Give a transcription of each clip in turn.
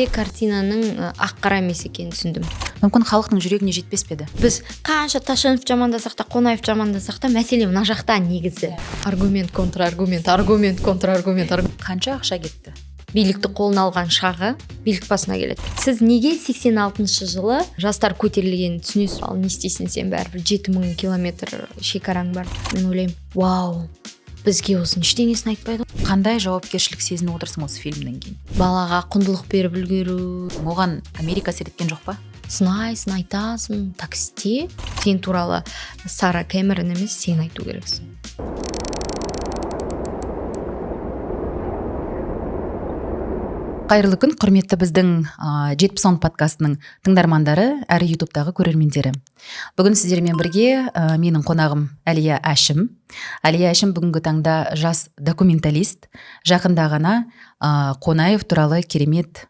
Картинаның ақ қара емес екенін түсіндім. Мүмкін, халықтың жүрегіне жетпес пе еді? Біз қанша Ташенов жамандасақ та, Қонаев жамандасақ та, мәселе мына жақта негізі. Аргумент, контраргумент, аргумент, контраргумент. Қанша ақша кетті? Билікті қолына алған шағы, билік басына келеді. Сіз неге 86 жылы жастар көтерілгенін түсінесіз? Ал не істейсің сен, бәрібір 7000 километр шекараң бар. Мен ойлаймын: вау, бізге осының ештеңесін айтпайды ғой. Қандай жауапкершілік сезініп отырсың осы фильмнен кейін? Балаға құндылық беріп үлгеру. Оған Америка әсер еткен жоқ па? Сынайсың, айтасың, так істе. Сен туралы Сара Кэмерон емес, сен айту керексің. Қайырлы күн, құрметті біздің 70 он подкастының тыңдармандары әрі Ютубтағы көрермендері! Бүгін сіздермен бірге менің қонағым Әлия Әшім. Әлия Әшім бүгінгі таңда жас документалист. Жақында ғана Қонаев туралы керемет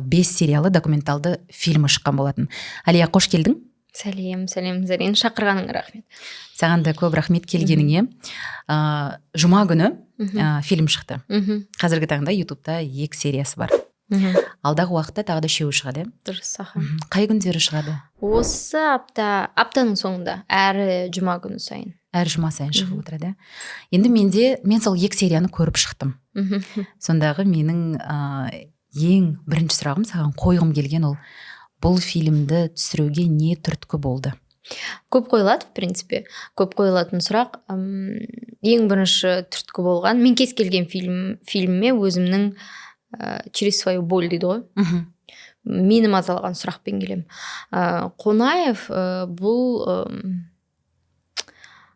бес сериалы документалды фильмі шыққан болатын. Әлия, қош келдің! Сәлем, сәлем, Зарин, шақырғаныңа рахмет. Саған да көп рахмет келгеніңе. Жұма күні фильм шықты. Қазіргі таңда Ютубта екі сериясы бар. Алдағы уақытта тағы да үшеуі шығады, иә? Дұрыс, аха. Қай күндері шығады? Осы апта, аптаның соңында, әрі жұма күні сайын. Әр жұма сайын шығып отырады, иә. Енді менде, мен сол екі серияны көріп шықтым. Сондағы менің ең бірінші сұрағым, саған қойғым келген, ол бұл фильмді түсіруге не түрткі болды? Көп қойылады, в принципе, көп қойылатын сұрақ. Ең бірінші түрткі болған, мен кез келген фильміме өзімнің через свою боль дейді ғой, мені мазалаған сұрақпен келемін. Қонаев бұл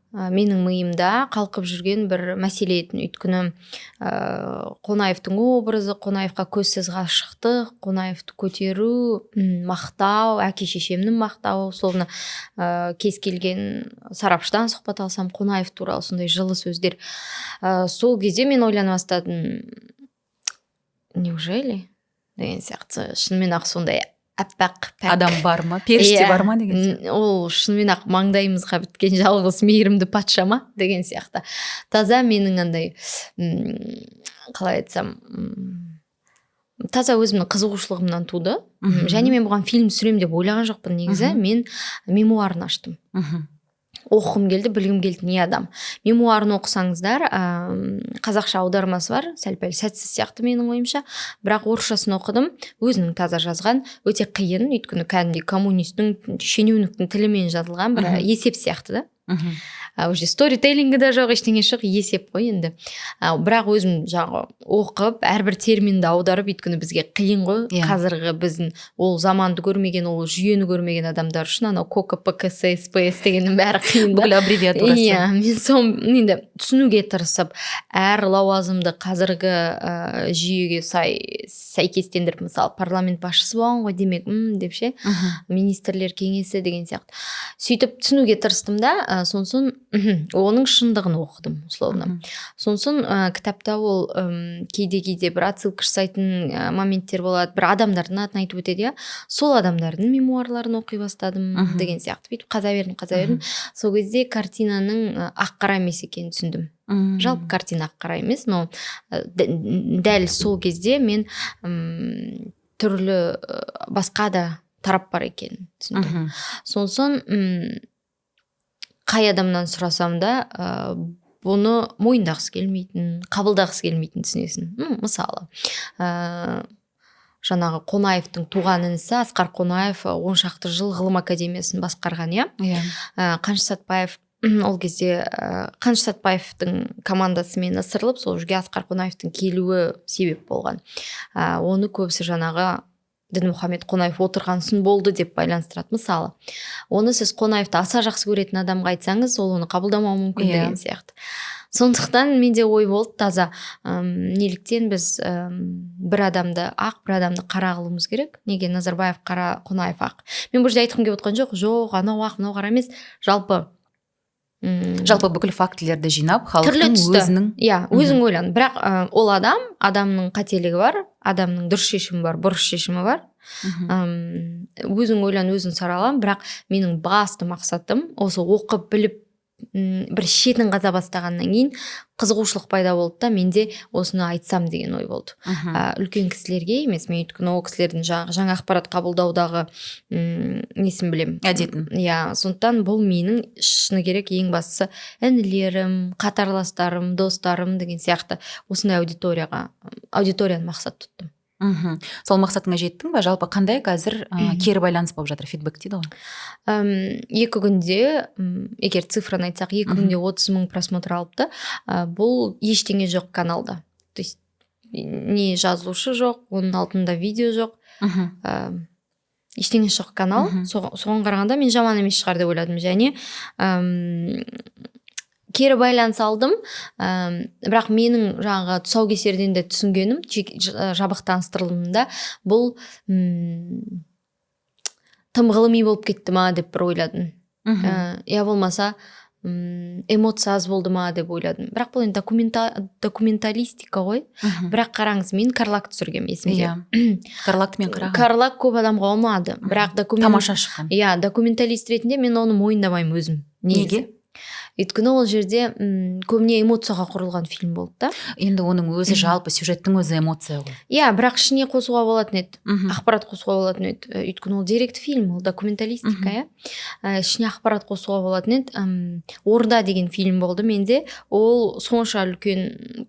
менің миымда қалқып жүрген бір мәселе еді. Өйткені Қонаевтың образы, Қонаевқа көзсіз ғашықтық, Қонаевты көтеру, мақтау, әке шешемнің мақтауы, соны кез келген сарапшыдан сұхбат алсам, Қонаев туралы сондай жылы сөздер. Сол кезде мен ойлана бастадым: неужели деген сияқты, шынымен ақ сондай аппақ, пәк адам бар ма, періште бар ма деген сияқты. Ол шынымен ақ маңдайымызға біткен жалғыз мейірімді патша ма деген сияқты. Таза менің андай, қалай айтсам, таза өзімнің қызығушылығымнан туды. Және мен бұған фильм түсіремін деп ойлаған жоқпын негізі. Мен мемуарын аштым. Оқығым келді, білгім келді, не адам. Мемуарын оқысаңыздар, қазақша аудармасы бар, сәл пәл сәтсіз сияқты менің ойымша, бірақ орысшасын оқыдым, өзінің таза жазған. Өте қиын, өйткені кәдімгідей коммунисттің, шенеуніктің тілімен жазылған бір есеп сияқты да. Ол жерде сторителлингі да жоқ, ештеңе жоқ, есеп қой енді. Бірақ өзім жаңағы оқып, әрбір терминді аударып, өйткені бізге қиын ғой. Қазіргі біздің ол заманды көрмеген, ол жүйені көрмеген адамдар үшін анау КОКП, КС, СПС дегеннің бәрі қиын да. Бүкіл аббревиатурасы. Иә, мен соны енді түсінуге тырысып, әр лауазымды қазіргі жүйеге сай сәйкестендіріп, мысалы, парламент басшысы болған ғой, демек, деп ше, министрлер кеңесі деген сияқты, сөйтіп түсінуге тырыстым да. Сосын оның шындығын оқыдым условно. Сосын кітапта ол кейде кейде бір отсылка жасайтын моменттер болады, бір адамдардың атын айтып өтеді, иә, сол адамдардың мемуарларын оқи бастадым деген сияқты. Бүйтіп қаза бердім, қаза бердім. Сол кезде картинаның ақ қара емес екенін түсіндім. Жалпы картина ақ қара емес, но дәл сол кезде мен түрлі басқа да тарап бар екенін түсіндім. Сосын қай адамнан сұрасам да, бұны мойындағысы келмейтін, қабылдағысы келмейтінін түсінесің. Мысалы, жаңағы Қонаевтың туған інісі Асқар Қонаев он шақты жыл ғылым академиясын басқарған, иә. Иә. Қаныш Сәтбаев ол кезде, Қаныш Сәтбаевтың командасымен ысырылып, сол жерге Асқар Қонаевтың келуі себеп болған. Оны көбісі жаңағы Дінмұхамед Қонаев отырғансын болды деп байланыстырады. Мысалы, оны сіз Қонаевты аса жақсы көретін адамға айтсаңыз, ол оны қабылдамауы мүмкін деген сияқты. Сондықтан менде ой болды таза, неліктен біз бір адамды ақ, бір адамды қара қылуымыз керек? Неге Назарбаев қара, Қонаев ақ? Мен бұл жерде айтқым келіп отқан жоқ, жоқ, анау ақ, мынау қара емес, жалпы Жалпы бүкіл фактілерді жинап, түрлі халықтың түсті. өзінің Иә, өзің ойлан. Бірақ ол адам, адамның қателігі бар, адамның дұрыс шешімі бар, бұрыс шешімі бар. Өзің ойлан, өзің сарала. Бірақ менің басты мақсатым осы оқып біліп бір шетін қаза бастағаннан кейін қызығушылық пайда болды да, менде осыны айтсам деген ой болды. Үлкен кісілерге емес, мен өйткені ол кісілердің жаңағы жаңа ақпарат қабылдаудағы несін білемін. Әдетін. Иә, сондықтан бұл менің, шыны керек, ең бастысы інілерім, қатарластарым, достарым деген сияқты осындай аудиторияны мақсат тұттым. Сол мақсатыңа жеттің ба? Жалпы, қандай қазір кері байланыс болып жатыр, фидбэк дейді ғой? 2 күнде, егер цифраны айтсақ, 2 күнде 30 000 просмотр алыпты. Бұл ештеңе жоқ каналда, то есть не жазушы жоқ, оның алдында видео жоқ, ештеңе жоқ канал. Соған қарағанда мен жаман емес шығар деп ойладым және кері байланыс алдым. Бірақ менің жаңағы тұсаукесерден де түсінгенім, жабық таныстырылымда бұл тым ғылыми болып кетті ма деп бір ойладым. Я болмаса эмоция аз болды ма деп ойладым. Бірақ бұл енді документалистика ғой. Бірақ қараңыз, мен «Карлаг» түсіргенмін, есімде. Иә, «Карлакты» мен қарағанмын. «Карлаг» көп адамға ұнады, бірақ Тамаша шыққан. Иә, документалист ретінде мен оны мойындамаймын өзім негізі. Неге? Өйткені ол жерде көбіне эмоцияға құрылған фильм болды да. Енді оның өзі, жалпы сюжеттің өзі эмоция ғой. Иә, бірақ ішіне қосуға болатын еді, ақпарат қосуға болатын еді. Өйткені ол деректі фильм, ол документалистика. Иә, ішіне ақпарат қосуға болатын еді. «Орда» деген фильм болды менде, ол сонша үлкен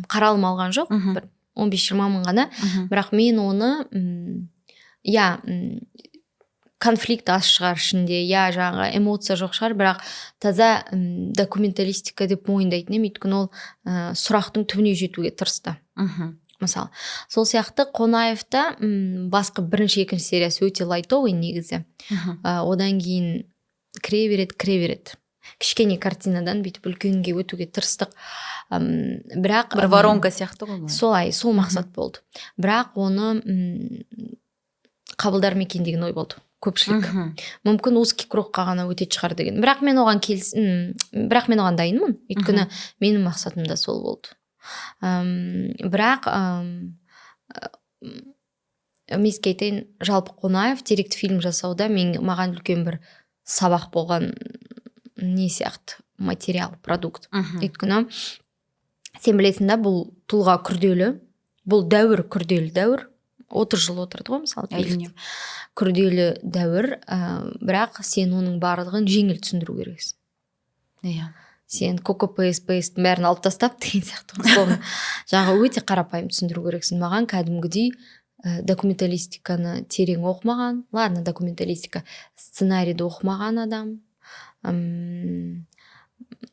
қаралым алған жоқ, бір 15-20 мың ғана. Бірақ мен оны иә, конфликт аз шығар ішінде, иә, жаңағы эмоция жоқ шығар, бірақ таза документалистика деп мойындайтын едім, өйткені ол сұрақтың түбіне жетуге тырысты. Мысалы, сол сияқты Қонаевта басқы бірінші, екінші сериясы өте лайтовый негізі. Одан кейін кіре береді, кіре береді, кішкене картинадан бүйтіп үлкенге өтуге тырыстық. Бірақ бір воронка сияқты ғой бұл. Солай, сол мақсат болды. Бірақ оны қабылдар ма екен деген ой болды көпшілік. Мүмкін, узкий кругқа ғана өтетін шығар деген. Бірақ мен оған дайынмын, өйткені менің мақсатым да сол болды. Бірақ мен сізге айтайын, жалпы Қонаев деректі фильм жасауда маған үлкен бір сабақ болған не сияқты материал, продукт. Өйткені сен білесің да, бұл тұлға күрделі, бұл дәуір күрделі дәуір, 30 жыл отырды ғой, мысалы, билікте. Күрделі дәуір, бірақ сен оның барлығын жеңіл түсіндіру керексің. Сен КОКПСПС бәрін алып тастап деген сияқты, условно, жаңағы өте қарапайым түсіндіру керексің. Маған кәдімгідей документалистиканы терең оқымаған, ладно, документалистика, сценарийді оқымаған адам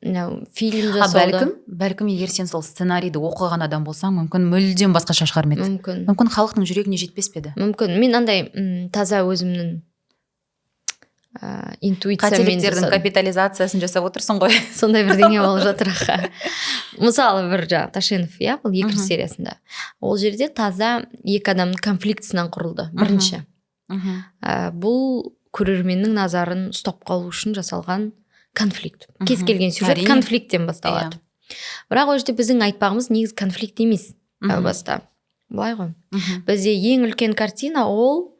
мынау фильм А жасауды. бәлкім, егер сен сол сценарийді оқыған адам болсаң, мүмкін, мүлдем басқаша шығар ма еді? Мүмкін. Мүмкін, халықтың жүрегіне жетпес пе еді? Мүмкін. Мен андай таза өзімнің интуициямен Қателіктердің жасадым. капитализациясын жасап отырсың ғой. Сондай бірдеңе болып жатыр, аха. Мысалы, бір жаңағы Ташенов, иә, бұл екінші сериясында, ол жерде таза екі адамның конфликтісінен құрылды бірінші. Бұл көрерменнің назарын ұстап қалу үшін жасалған конфликт. Кез келген сюжет конфликттен басталады. Бірақ ол жерде біздің айтпағымыз негізі конфликт емес. Әу баста былай ғой, бізде ең үлкен картина ол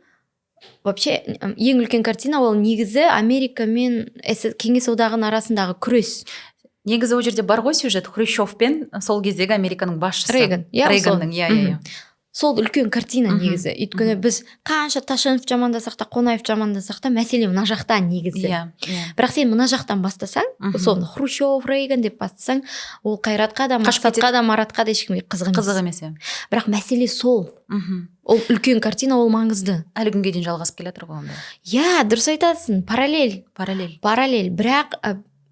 вообще, ең үлкен картина ол негізі Америка мен Кеңес Одағының арасындағы күрес. Негізі ол жерде бар ғой сюжет, Хрущев пен сол кездегі Американың басшысы Рейган, иә, сол. Рейганның, иә, иә. Сол үлкен картина негізі, өйткені біз қанша Ташенов жамандасақ та, Қонаев жамандасақ та, мәселе мына жақта негізі. иә иә Бірақ сен мына жақтан бастасаң, условно, Хрущев, Рейган деп бастасаң, ол Қайратқа да, Қашып Мақсатқа да, Маратқа да, ешкімге қызық емес. Қызық емес, иә. Бірақ мәселе сол, ол үлкен картина, ол маңызды. Әлі күнге дейін жалғасып келе жатыр ғой ондай. Иә, дұрыс айтасың, параллель. Параллель. Параллель. Бірақ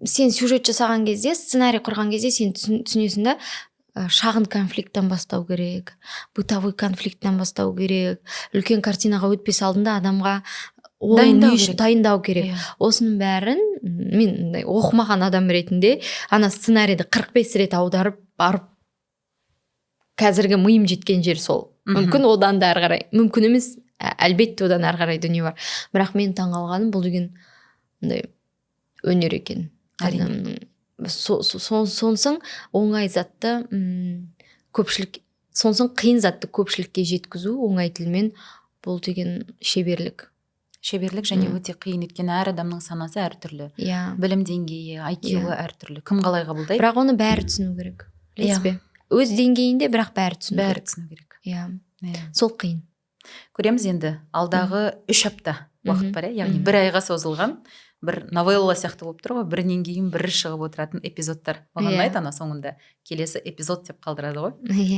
сен сюжет жасаған кезде, сценарий құрған кезде сен түсінесің да, шағын конфликттен бастау керек, бытовой конфликттен бастау керек. Үлкен картинаға өтпес алдында адамға ол Дайындау не үшін керек. Дайындау керек. Осының бәрін мен мындай оқымаған адам ретінде ана сценарийді 45 рет аударып барып, қазіргі миым жеткен жер сол. Мүмкін, одан да ары қарай, мүмкін емес, әлбетте, одан ары қарай дүние бар. Бірақ мен таңғалғаным, бұл деген мындай өнер екен. Әрине. Адамның сонсоң оңай затты көпшілік, сонсоң қиын затты көпшілікке жеткізу оңай тілмен, бұл деген шеберлік. Шеберлік және өте қиын, өйткені әр адамның санасы әртүрлі, білім деңгейі, IQ әртүрлі, кім қалай қабылдайды. Бірақ оны бәрі түсіну керек, білесіз бе, өз деңгейінде, бірақ бәрі түсіну Бәрі керек. түсіну керек. Иә, сол қиын. Көреміз енді, алдағы 3 апта уақыт бар, иә, яғни бір айға созылған бір новелла сияқты болып тұр ғой, бірінен кейін бірі шығып отыратын эпизодтар. Маған ұнайды, ана соңында «келесі эпизод» деп қалдырады ғой.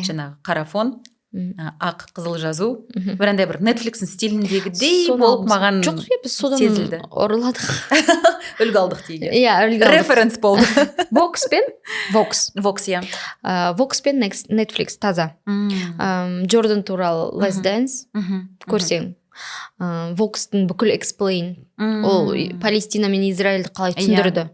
Жаңағы қара фон, ақ қызыл жазу, бір андай бір Netflixтің стиліндегідей Соны болып алғымыз- маған Жоқ, иә, біз содан сезілді. ұрладық. Үлгі алдық дейік. Иә, үлгі алдық. Референс болды. Vox пен Vox. Vox, иә. Vox пен Netflix таза. Джордан туралы Last Dance көрсең, Vox-тың бүкіл explain, ол Палестина мен Израильді қалай түсіндірді.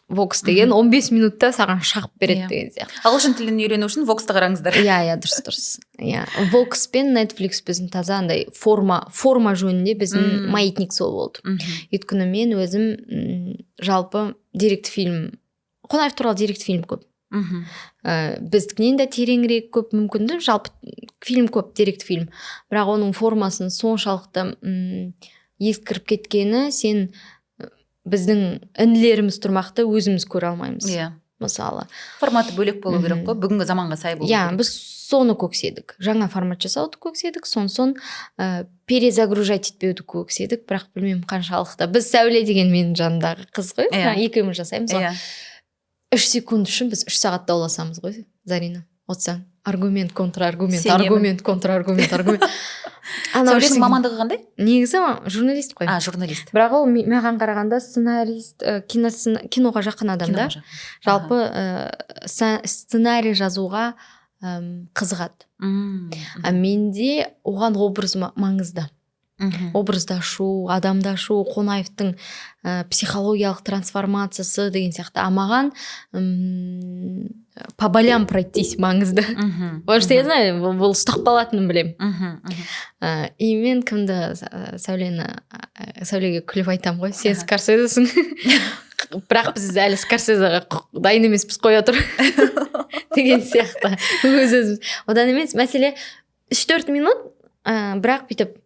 Vox деген 15 минутта саған шағып береді деген сияқты. Ағылшын тілін үйрену үшін Vox-ты қараңыздар. Иә, дұрыс, иә, Vox пен Netflix біздің таза андай форма жөнінде біздің маятник сол болды. Өйткені мен өзім жалпы деректі фильм, Қонаев туралы деректі фильм көп. Біздікінен де тереңірек көп мүмкін, жалпы фильм көп, деректі фильм, бірақ оның формасын соншалықты ескіріп кеткені, сен біздің інілеріміз тұрмақты өзіміз көре алмаймыз мысалы. Форматы бөлек болу керек қой, бүгінгі заманға сай болу керек. Біз соны көкседік, жаңа формат жасауды көкседік, сон перезагружать етпеуді көкседік. Бірақ білмеймін қаншалықты біз, Сәуле деген менің жанымдағы қыз ғой, екеуміз жасаймыз ғой. 3 секунд үшін біз 3 сағат дауласамыз ғой, Зарина, отырсаң, аргумент, контраргумент. Сенемін. Аргумент, контраргумент, аргумент. Анау Сәуленің мамандығы қандай? Негізі журналист қой. А, журналист. Бірақ ол маған қарағанда сценарист, киноға жақын адам да. Киноға жақын. Жалпы сценарий жазуға қызығады. А менде оған образ маңызды. Образды ашу, адамды ашу, Қонаевтың психологиялық трансформациясы деген сияқты. А маған по болям пройтись маңызды, потому что я знаю, бұл ұстап қалатынын білемін. мхм, мхм. И мен кімді, Сәулені, Сәулеге күліп айтамын ғой: «Сен Скорсезесің, бірақ біз әлі Скорсезеға дайын емеспіз, қоя тұр», — деген сияқты. Өз өзіміз одан емес мәселе, 3-4 минут, бірақ бүйтіп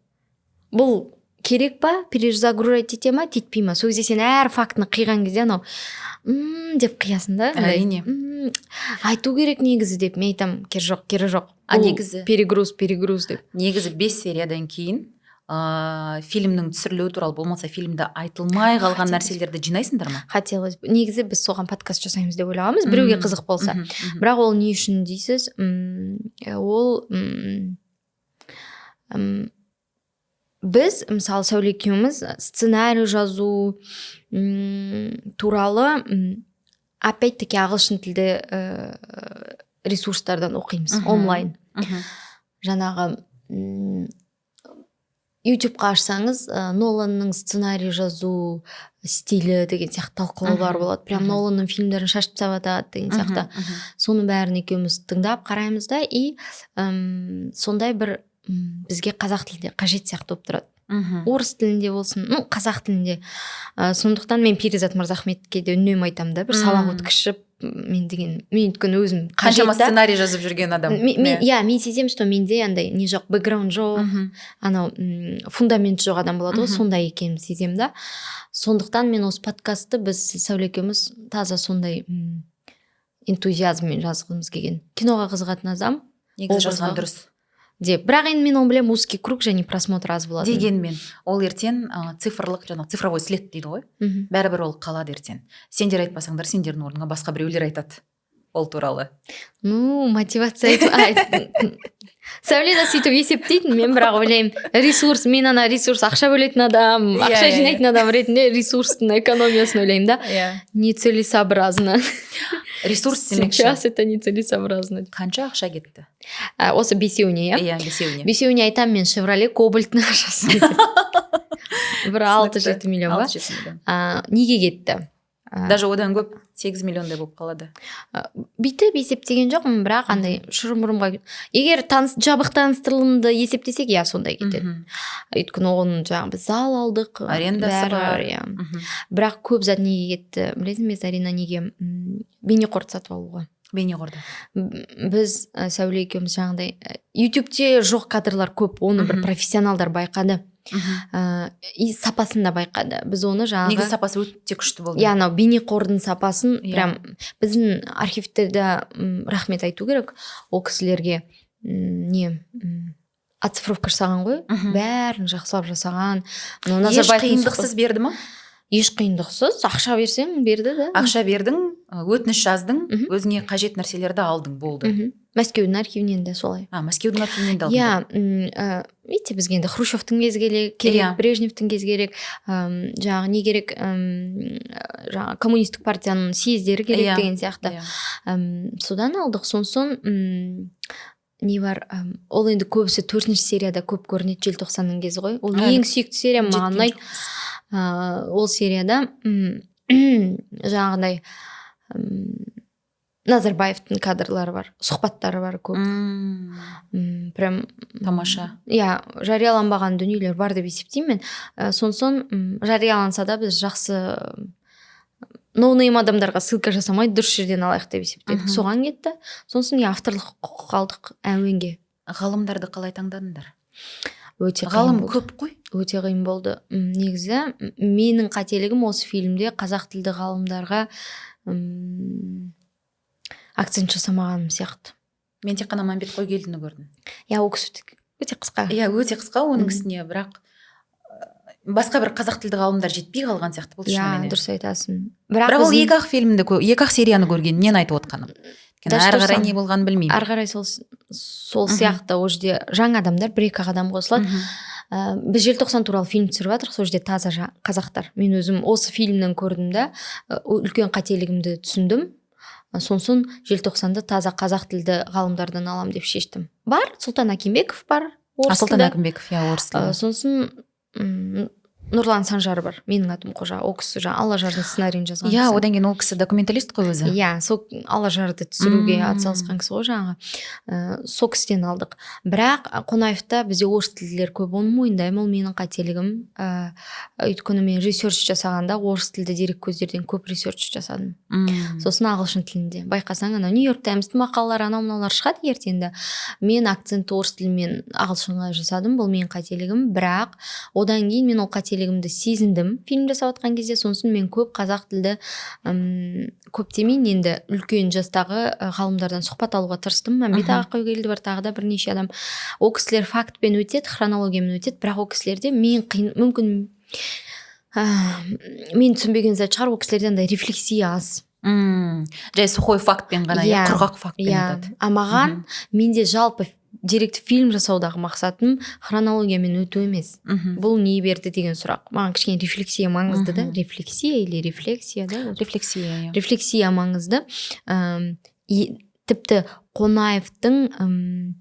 бұл керек па, перезагружать ете ма, етпей ма, сол кезде сен әр фактіні қиған кезде анау «М», деп қиясың да андай. Әрине. Айту керек негізі деп мен айтамын: «Керегі жоқ, керегі жоқ». А Бұл негізі- перегруз, перегруз деп. Негізі бес сериядан кейін фильмнің түсірілуі туралы, болмаса фильмде айтылмай қалған Хотелось. нәрселерді жинайсыңдар ма? Хотелось бы. Негізі біз соған подкаст жасаймыз деп ойлағанбыз, біреуге қызық болса. мхм, мхм. Бірақ ол не үшін дейсіз, ол біз, мысалы, Сәуле екеуміз сценарий жазу туралы опять таки ағылшын тілді ресурстардан оқимыз онлайн. Жаңағы Ютубқа ашсаңыз, Ноланның сценарий жазу стилі деген сияқты талқылаулар болады. Прям Ноланның фильмдерін шашып тастап жатады деген сияқты. Соның бәрін екеуміз тыңдап қараймыз да, и сондай бір бізге қазақ тілінде қажет сияқты болып тұрады. Орыс тілінде болсын, ну, қазақ тілінде. Сондықтан мен Перизат Мырзахметке де үнемі айтамын да, бір сабақ өткізіп, мен деген, мен өйткені өзім Қаншама қажет да. сценарий жазып жүрген адам. Иә, мен сеземін, что менде андай не жоқ, бэкграунд жоқ, анау фундамент жоқ адам болады ғой, сондай екенін сеземін да. Сондықтан мен осы подкастты, біз Сәуле екеуміз таза сондай энтузиазммен жазғымыз келген, киноға қызығатын адам Негізі жазған образға дұрыс. деп. Бірақ енді мен оны білемін, узкий круг және просмотр аз болады. Дегенмен ол ертең цифрлық, жаңағы цифровой след дейді ғой, бәрібір ол қалады. Ертең сендер айтпасаңдар, сендердің орныңа басқа біреулер айтады ол туралы. Ну, мотивация Сәуле де сөйтіп есептейтін. Мен бірақ ойлаймын, ресурс, мен ана ресурс, ақша бөлетін адам, ақша жинайтын адам ретінде ресурстың экономиясын ойлаймын да, нецелесообразно. Ресурс демекші. Сейчас это нецелесообразно. Қанша ақша кетті? А, осы бесеуіне, иә? Иә, бесеуіне. Бесеуіне айтамын мен, Шевроле Кобальттың ақшасы кетеді бір алты Түсінікті. жеті миллион ба. 6-7 миллион. А, неге кетті? А, Даже одан көп, 8 миллиондай болып қалады. Бүйтіп есептеген жоқпын, бірақ андай шұрым бұрымға егер таныс, жабық таныстырылымды есептесек, иә, сондай кетеді. Өйткені оның жаңағы біз зал алдық, Арендасы бәрі бар. Иә. Бірақ көп зат неге кетті, білесің бе, Зарина, неге? Бейнеқорды сатып алуға. Бейнеқорда. Біз Сәуле екеуміз жаңағыдай, Ютубте жоқ кадрлар көп, оны бір профессионалдар байқады и сапасын да байқады. Біз оны жаңағы Негізі сапасы өте күшті болды. Иә, анау бейнеқордың сапасын прям біздің архивтерде, рахмет айту керек ол кісілерге, не, оцифровка жасаған ғой, бәрін жақсылап жасаған. Мынау Еш Назарбаевтың қиындықсыз берді ма? Еш қиындықсыз, ақша берсең, берді да. Ақша бердің, өтініш жаздың, өзіңе қажет нәрселерді алдың, болды. Мәскеудің архивінен де солай. А, Мәскеудің архивінен де алдың. Иә, видите, бізге енді Хрущевтің кезі керек, Брежневтің кезі керек, жаңағы не керек, жаңағы коммунистік партияның съездері керек деген сияқты. Содан алдық. Сонсоң не бар, ол енді көбісі төртінші серияда көп көрінеді, желтоқсанның кезі ғой ол. Әлі Ең сүйікті сериям, маған жеткен ұнайды. жоқпыз. Ол серияда жаңағыдай Назарбаевтың кадрлары бар, сұхбаттары бар көп. Прям Тамаша. Иә, жарияланбаған дүниелер бар деп есептеймін мен. Сонсоң жарияланса да, біз жақсы ноунейм адамдарға ссылка жасамай, дұрыс жерден алайық деп есептедік. Соған кетті. Сосын, иә, авторлық құқық алдық әуенге. Ғалымдарды қалай таңдадыңдар? Өте қиын Ғалым болды. көп қой. Өте қиын болды. Негізі менің қателігім осы фильмде қазақ тілді ғалымдарға акцент жасамағаным сияқты. Мен тек қана Мәмбет Қойгелдіні көрдім. Иә, ол кісі өте қысқа. Иә, өте қысқа оның үстіне, бірақ басқа бір қазақ тілді ғалымдар жетпей қалған сияқты болды шынымен. Дұрыс айтасың, Бірақ ол бірақ екі ақ фильмді, екі ақ серияны көргеннен айтып отқаным. Өйткені Даже әрі қарай тұрсам, не болғанын білмеймін. Ары қарай сол сияқты, ол жерде жаңа адамдар, бір екі ақ адам қосылады. Біз желтоқсан туралы фильм түсіріп жатырмық, сол жерде таза қазақтар. Мен өзім осы фильмнен көрдім да, үлкен қателігімді түсіндім. Сонсоң желтоқсанды таза қазақ тілді ғалымдардан аламын деп шештім. Бар, Сұлтан Әкімбеков бар, орыс Сұлтан тілді. Әкімбеков, иә, орыс тілді. Сосын Нұрлан Санжар бар, «Менің атым Қожа», ол кісі жаңа «Аллажардың» сценарийін жазған кісі. Одан кейін ол кісі документалист қой өзі. Иә, сол «Аллажарды» түсіруге атсалысқан кісі ғой жаңағы. Сол кісіден алдық. Бірақ Қонаевта бізде орыс тілділер көп, оны мойындаймын, ол менің қателігім. Өйткені мен research жасағанда орыс тілді дереккөздерден көп research жасадым. Сосын ағылшын тілінде, байқасаң, анау «Нью Йорк Таймстың» мақалалары, анау мынаулар шығады ертеңді, мен акцентті орыс тілімен ағылшынға жасадым, бұл менің қателігім. Бірақ одан кейін мен ол қателігімді сезіндім фильм жасап жатқан кезде. Сосын мен көп қазақ тілді, көп демейін енді, үлкен жастағы ғалымдардан сұхбат алуға тырыстым. Мәмбет аға Қойгелді бар, тағы да бірнеше адам. Ол кісілер фактпен өтеді, хронологиямен өтеді, бірақ ол кісілерде мен қиын, мүмкін, мен түсінбеген зат шығар, ол кісілерде андай рефлексия аз. Жай сухой фактпен ғана, иә, Иә. құрғақ фактпен айтады. А маған, менде жалпы деректі фильм жасаудағы мақсатым хронологиямен өту емес. Бұл не берді деген сұрақ. Маған кішкене рефлексия маңызды да. Рефлексия или рефлексия да? Рефлексия, иә. Рефлексия маңызды. И тіпті Қонаевтың,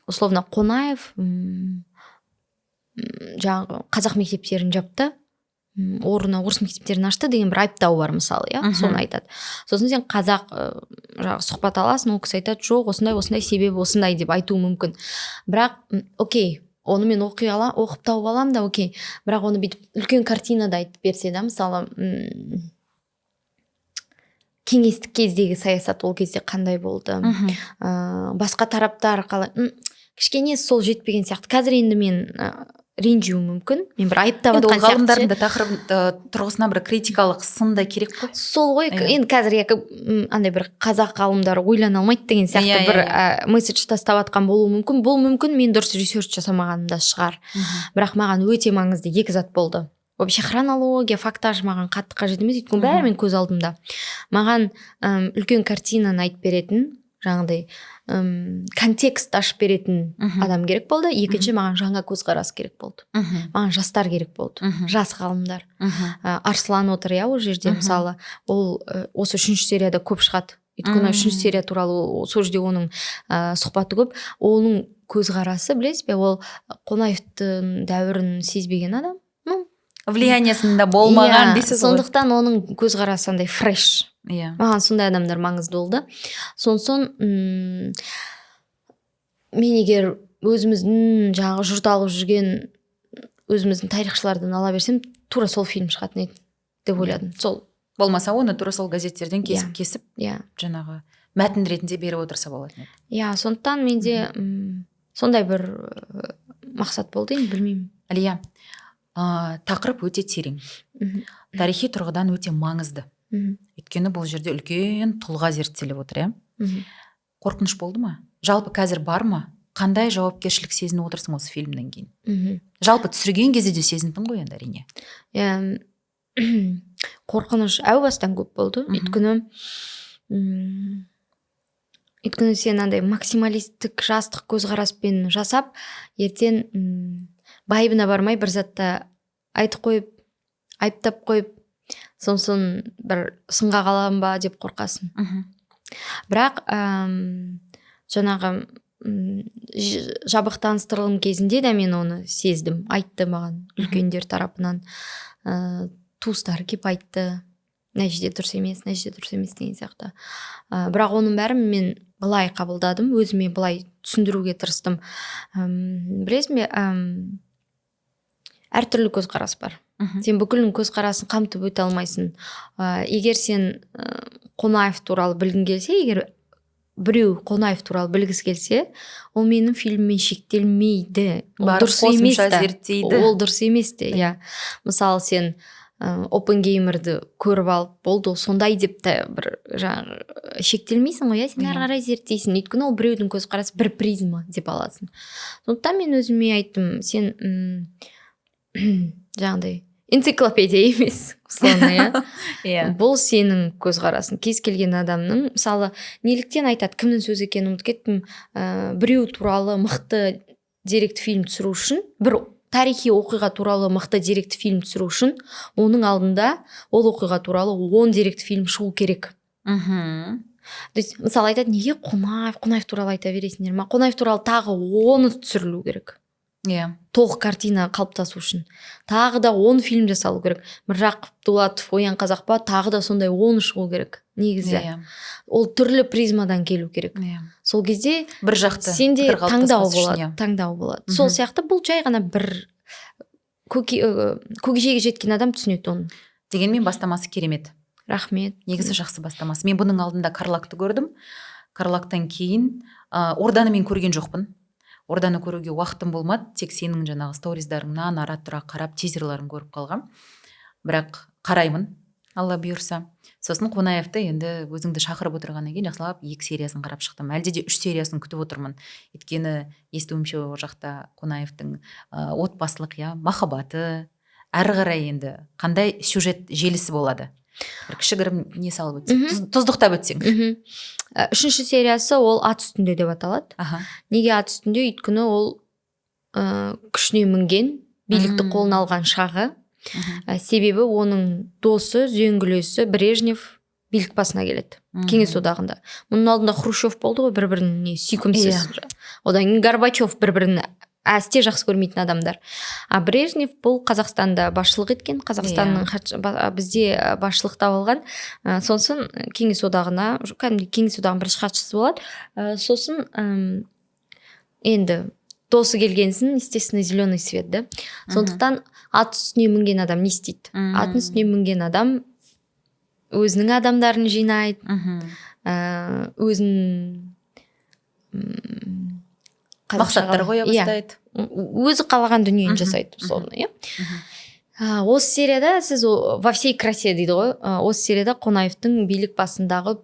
условно, Қонаев жаңағы қазақ мектептерін жапты, орнына орыс мектептерін ашты деген бір айыптау бар мысалы, иә. Соны айтады. Сосын сен қазақ жаңағы сұхбат аласың, ол кісі айтады: «Жоқ, осындай осындай, себебі осындай», — деп айтуы мүмкін. Бірақ окей, оны мен оқи ала, оқып тауып аламын да, окей, бірақ оны бүйтіп үлкен картинада айтып берсе да, мысалы, кеңестік кездегі саясат ол кезде қандай болды, басқа тараптар қалай, кішкене сол жетпеген сияқты. Қазір енді мен ренжуім мүмкін, мен бір айыптап Енді ол жатқан сияқты ғалымдардың ше. да тақырып тұрғысынан бір критикалық сын да керек қой. Сол ғой. Енді қазір екі андай бір қазақ ғалымдары ойлана алмайды деген сияқты бір месседж тастап жатқан болуы мүмкін. Бұл мүмкін мен дұрыс research жасамағаным да шығар. Бірақ маған өте маңызды екі зат болды. Вообще хронология, фактаж маған қатты қажет емес, өйткені бәрі менің көз алдымда. Маған үлкен картинаны айтып беретін, жаңағыдай контекст ашып беретін адам керек болды. Екінші, маған жаңа көзқарас керек болды. Маған жастар керек болды, жас ғалымдар. Арслан отыр, иә, ол жерде. Мысалы, ол осы үшінші серияда көп шығады, өйткені үшінші серия туралы сол жерде оның сұхбаты көп. Оның көзқарасы, білесіз бе, ол Қонаевтың дәуірін сезбеген адам, ну Влияниясында болмаған иә, дейсіз ғой. Сондықтан оның көзқарасы андай fresh. Маған сондай адамдар маңызды болды. Сонсоң мен егер өзіміздің жаңағы жұрт алып жүрген өзіміздің тарихшылардан ала берсем, тура сол фильм шығатын еді деп ойладым сол. Болмаса оны тура сол газеттерден кесіп, кесіп, жаңағы мәтін ретінде беріп отырса болатын еді. Иә, сондықтан менде сондай бір мақсат болды енді, білмеймін. Әлия, тақырып өте терең, тарихи тұрғыдан өте маңызды, өйткені бұл жерде үлкен тұлға зерттеліп отыр, иә. Қорқыныш болды ма жалпы, қазір бар ма? Қандай жауапкершілік сезініп отырсың осы фильмнен кейін? Жалпы түсірген кезде де сезіндің ғой енді, әрине. Иә, қорқыныш әу бастан көп болды. Өйткені сен андай максималистік жастық көзқараспен жасап, ертең байыбына бармай бір затты айтып қойып, айыптап қойып, сосын бір сынға қаламын ба деп қорқасың. Бірақ жаңағы жабық таныстырылым кезінде де мен оны сездім. Айтты маған үлкендер тарапынан, туыстары келіп айтты: мына жерде дұрыс емес, мына жерде дұрыс емес деген сияқты. Бірақ оның бәрін мен былай қабылдадым, өзіме былай түсіндіруге тырыстым. Білесің бе, әртүрлі көзқарас бар. Сен бүкілінің көзқарасын қамтып өте алмайсың. Егер сен Қонаев туралы білгің келсе, егер біреу Қонаев туралы білгісі келсе, ол менің фильміммен шектелмейді. Ол Барып дұрыс емес қосымша та. зерттейді. Ол дұрыс емес те, иә. Мысалы, сен Оппенгеймерді көріп алып, болды, ол сондай деп те бір жаңағы шектелмейсің ғой, иә. Сен әрі қарай зерттейсің, өйткені ол біреудің көзқарасы, бір призма деп аласың. Сондықтан мен өзіме айттым: сен жаңағыдай энциклопедия емес, условно, иә. Бұл сенің көзқарасың, кез келген адамның. Мысалы, неліктен айтады, кімнің сөзі екенін ұмытып кеттім, біреу туралы мықты деректі фильм түсіру үшін, бір тарихи оқиға туралы мықты деректі фильм түсіру үшін оның алдында ол оқиға туралы 10 деректі фильм шығу керек. То есть, мысалы, айтады: неге Қонаев туралы айта бересіңдер ма? Қонаев туралы тағы 10-ы түсірілу керек толық картина қалыптасу үшін. Тағы да 10 фильм жасалу керек. Міржақып Дулатов «Оян, қазақ» па, тағы да сондай 10 шығу керек негізі. Ол түрлі призмадан келу керек. Сол кезде бір жақты сенде пікір таңдау қалыптаспас үшін, болады, таңдау болады. Сол сияқты бұл жай ғана бір көкежегі жеткен адам түсінеді оны. Дегенмен бастамасы керемет. Рахмет. Негізі жақсы бастамасы. Мен бұның алдында «Карлагты» көрдім. «Карлагтан» кейін «Орданы» мен көрген жоқпын, «Орданы» көруге уақытым болмады. Тек сенің жаңағы сториздарыңнан ара тұра қарап, тизерларын көріп қалғам. Бірақ қараймын, Алла бұйырса. Сосын Қонаевты енді өзіңді шақырып отырғаннан кейін жақсылап екі сериясын қарап шықтым. Әлде де үш сериясын күтіп отырмын, өйткені естуімше, ол жақта Қонаевтың отбасылық, иә, махаббаты, әрі қарай енді қандай сюжет желісі болады, бір кішігірім не салып өтсең, тұздықтап өтсең. Үшінші сериясы ол «Ат үстінде» деп аталады. Неге «Ат үстінде»? Өйткені ол күшіне мінген, билікті қолына алған шағы. Себебі оның досы, үзеңгілесі Брежнев билік басына келеді Кеңес Одағында. Мұның алдында Хрущев болды ғой, бір біріне сүйкімсіз. Одан кейін Горбачев, бір бірін әсте жақсы көрмейтін адамдар. А Брежнев бұл Қазақстанда басшылық еткен, Қазақстанның бізде басшылықта болған. Сосын Кеңес Одағына, кәдімгідей Кеңес Одағының бірінші хатшысы болады. Сосын енді досы келгенсін, естественно, зеленый свет да. Сондықтан ат үстіне мінген адам не істейді? Аттың үстіне мінген адам өзінің адамдарын жинайды, өзін қазақша мақсаттар қоя иә, бастайды. Өзі қалаған дүниені жасайды, условно, иә. Осы серияда сіз во всей красе дейді ғой, осы серияда Қонаевтың билік басындағы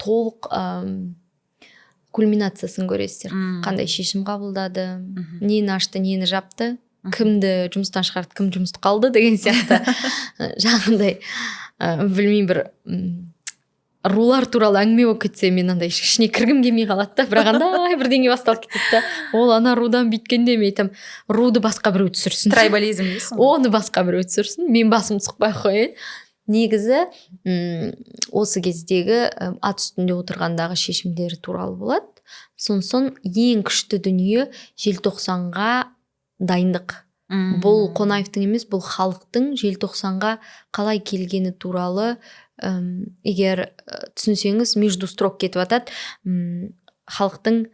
толық кульминациясын көресіздер. Қандай шешім қабылдады, нені ашты, нені жапты, кімді жұмыстан шығарды, кім жұмыста қалды деген сияқты. Жаңағындай, білмеймін, бір рулар туралы әңгіме болып кетсе, мен андай ішіне кіргім келмей қалады да. Бірақ андай бірдеңе басталып кетеді да, ол ана рудан бүйткенде, мен айтамын: руды басқа біреу түсірсін. Трайбализм дейсің ғой. Оны басқа біреу түсірсін, мен басымды сұқпай ақ қояйын. Негізі осы кездегі ат үстінде отырғандағы шешімдері туралы болады. Сосын ең күшті дүние — желтоқсанға дайындық. Бұл Қонаевтың емес, бұл халықтың желтоқсанға қалай келгені туралы. Егер түсінсеңіз, между строк кетіп жатады, халықтың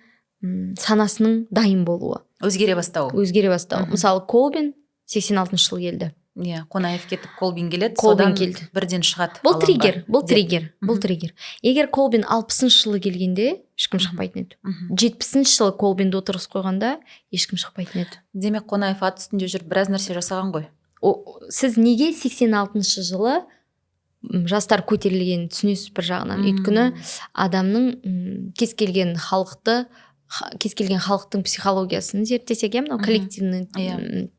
санасының дайын болуы, өзгере бастауы. Өзгере бастауы. Мысалы, Колбин 86 жылы келді. Иә, Қонаев кетіп, Колбин келеді. Колбин содан келді. Бірден шығады Бұл алаңға триггер, бұл деп. триггер, бұл триггер. Егер Колбин 60-шы жылы келгенде, ешкім шықпайтын еді. 70-ші жылы Колбинді отырғызып қойғанда, ешкім шықпайтын еді. Демек, Қонаев ат үстінде жүріп біраз нәрсе жасаған ғой. Сіз неге 86 жылы жастар көтерілгенін түсінесіз бір жағынан. Өйткені адамның кез келген халықты, кез келген халықтың психологиясын зерттесек, иә, мынау коллективный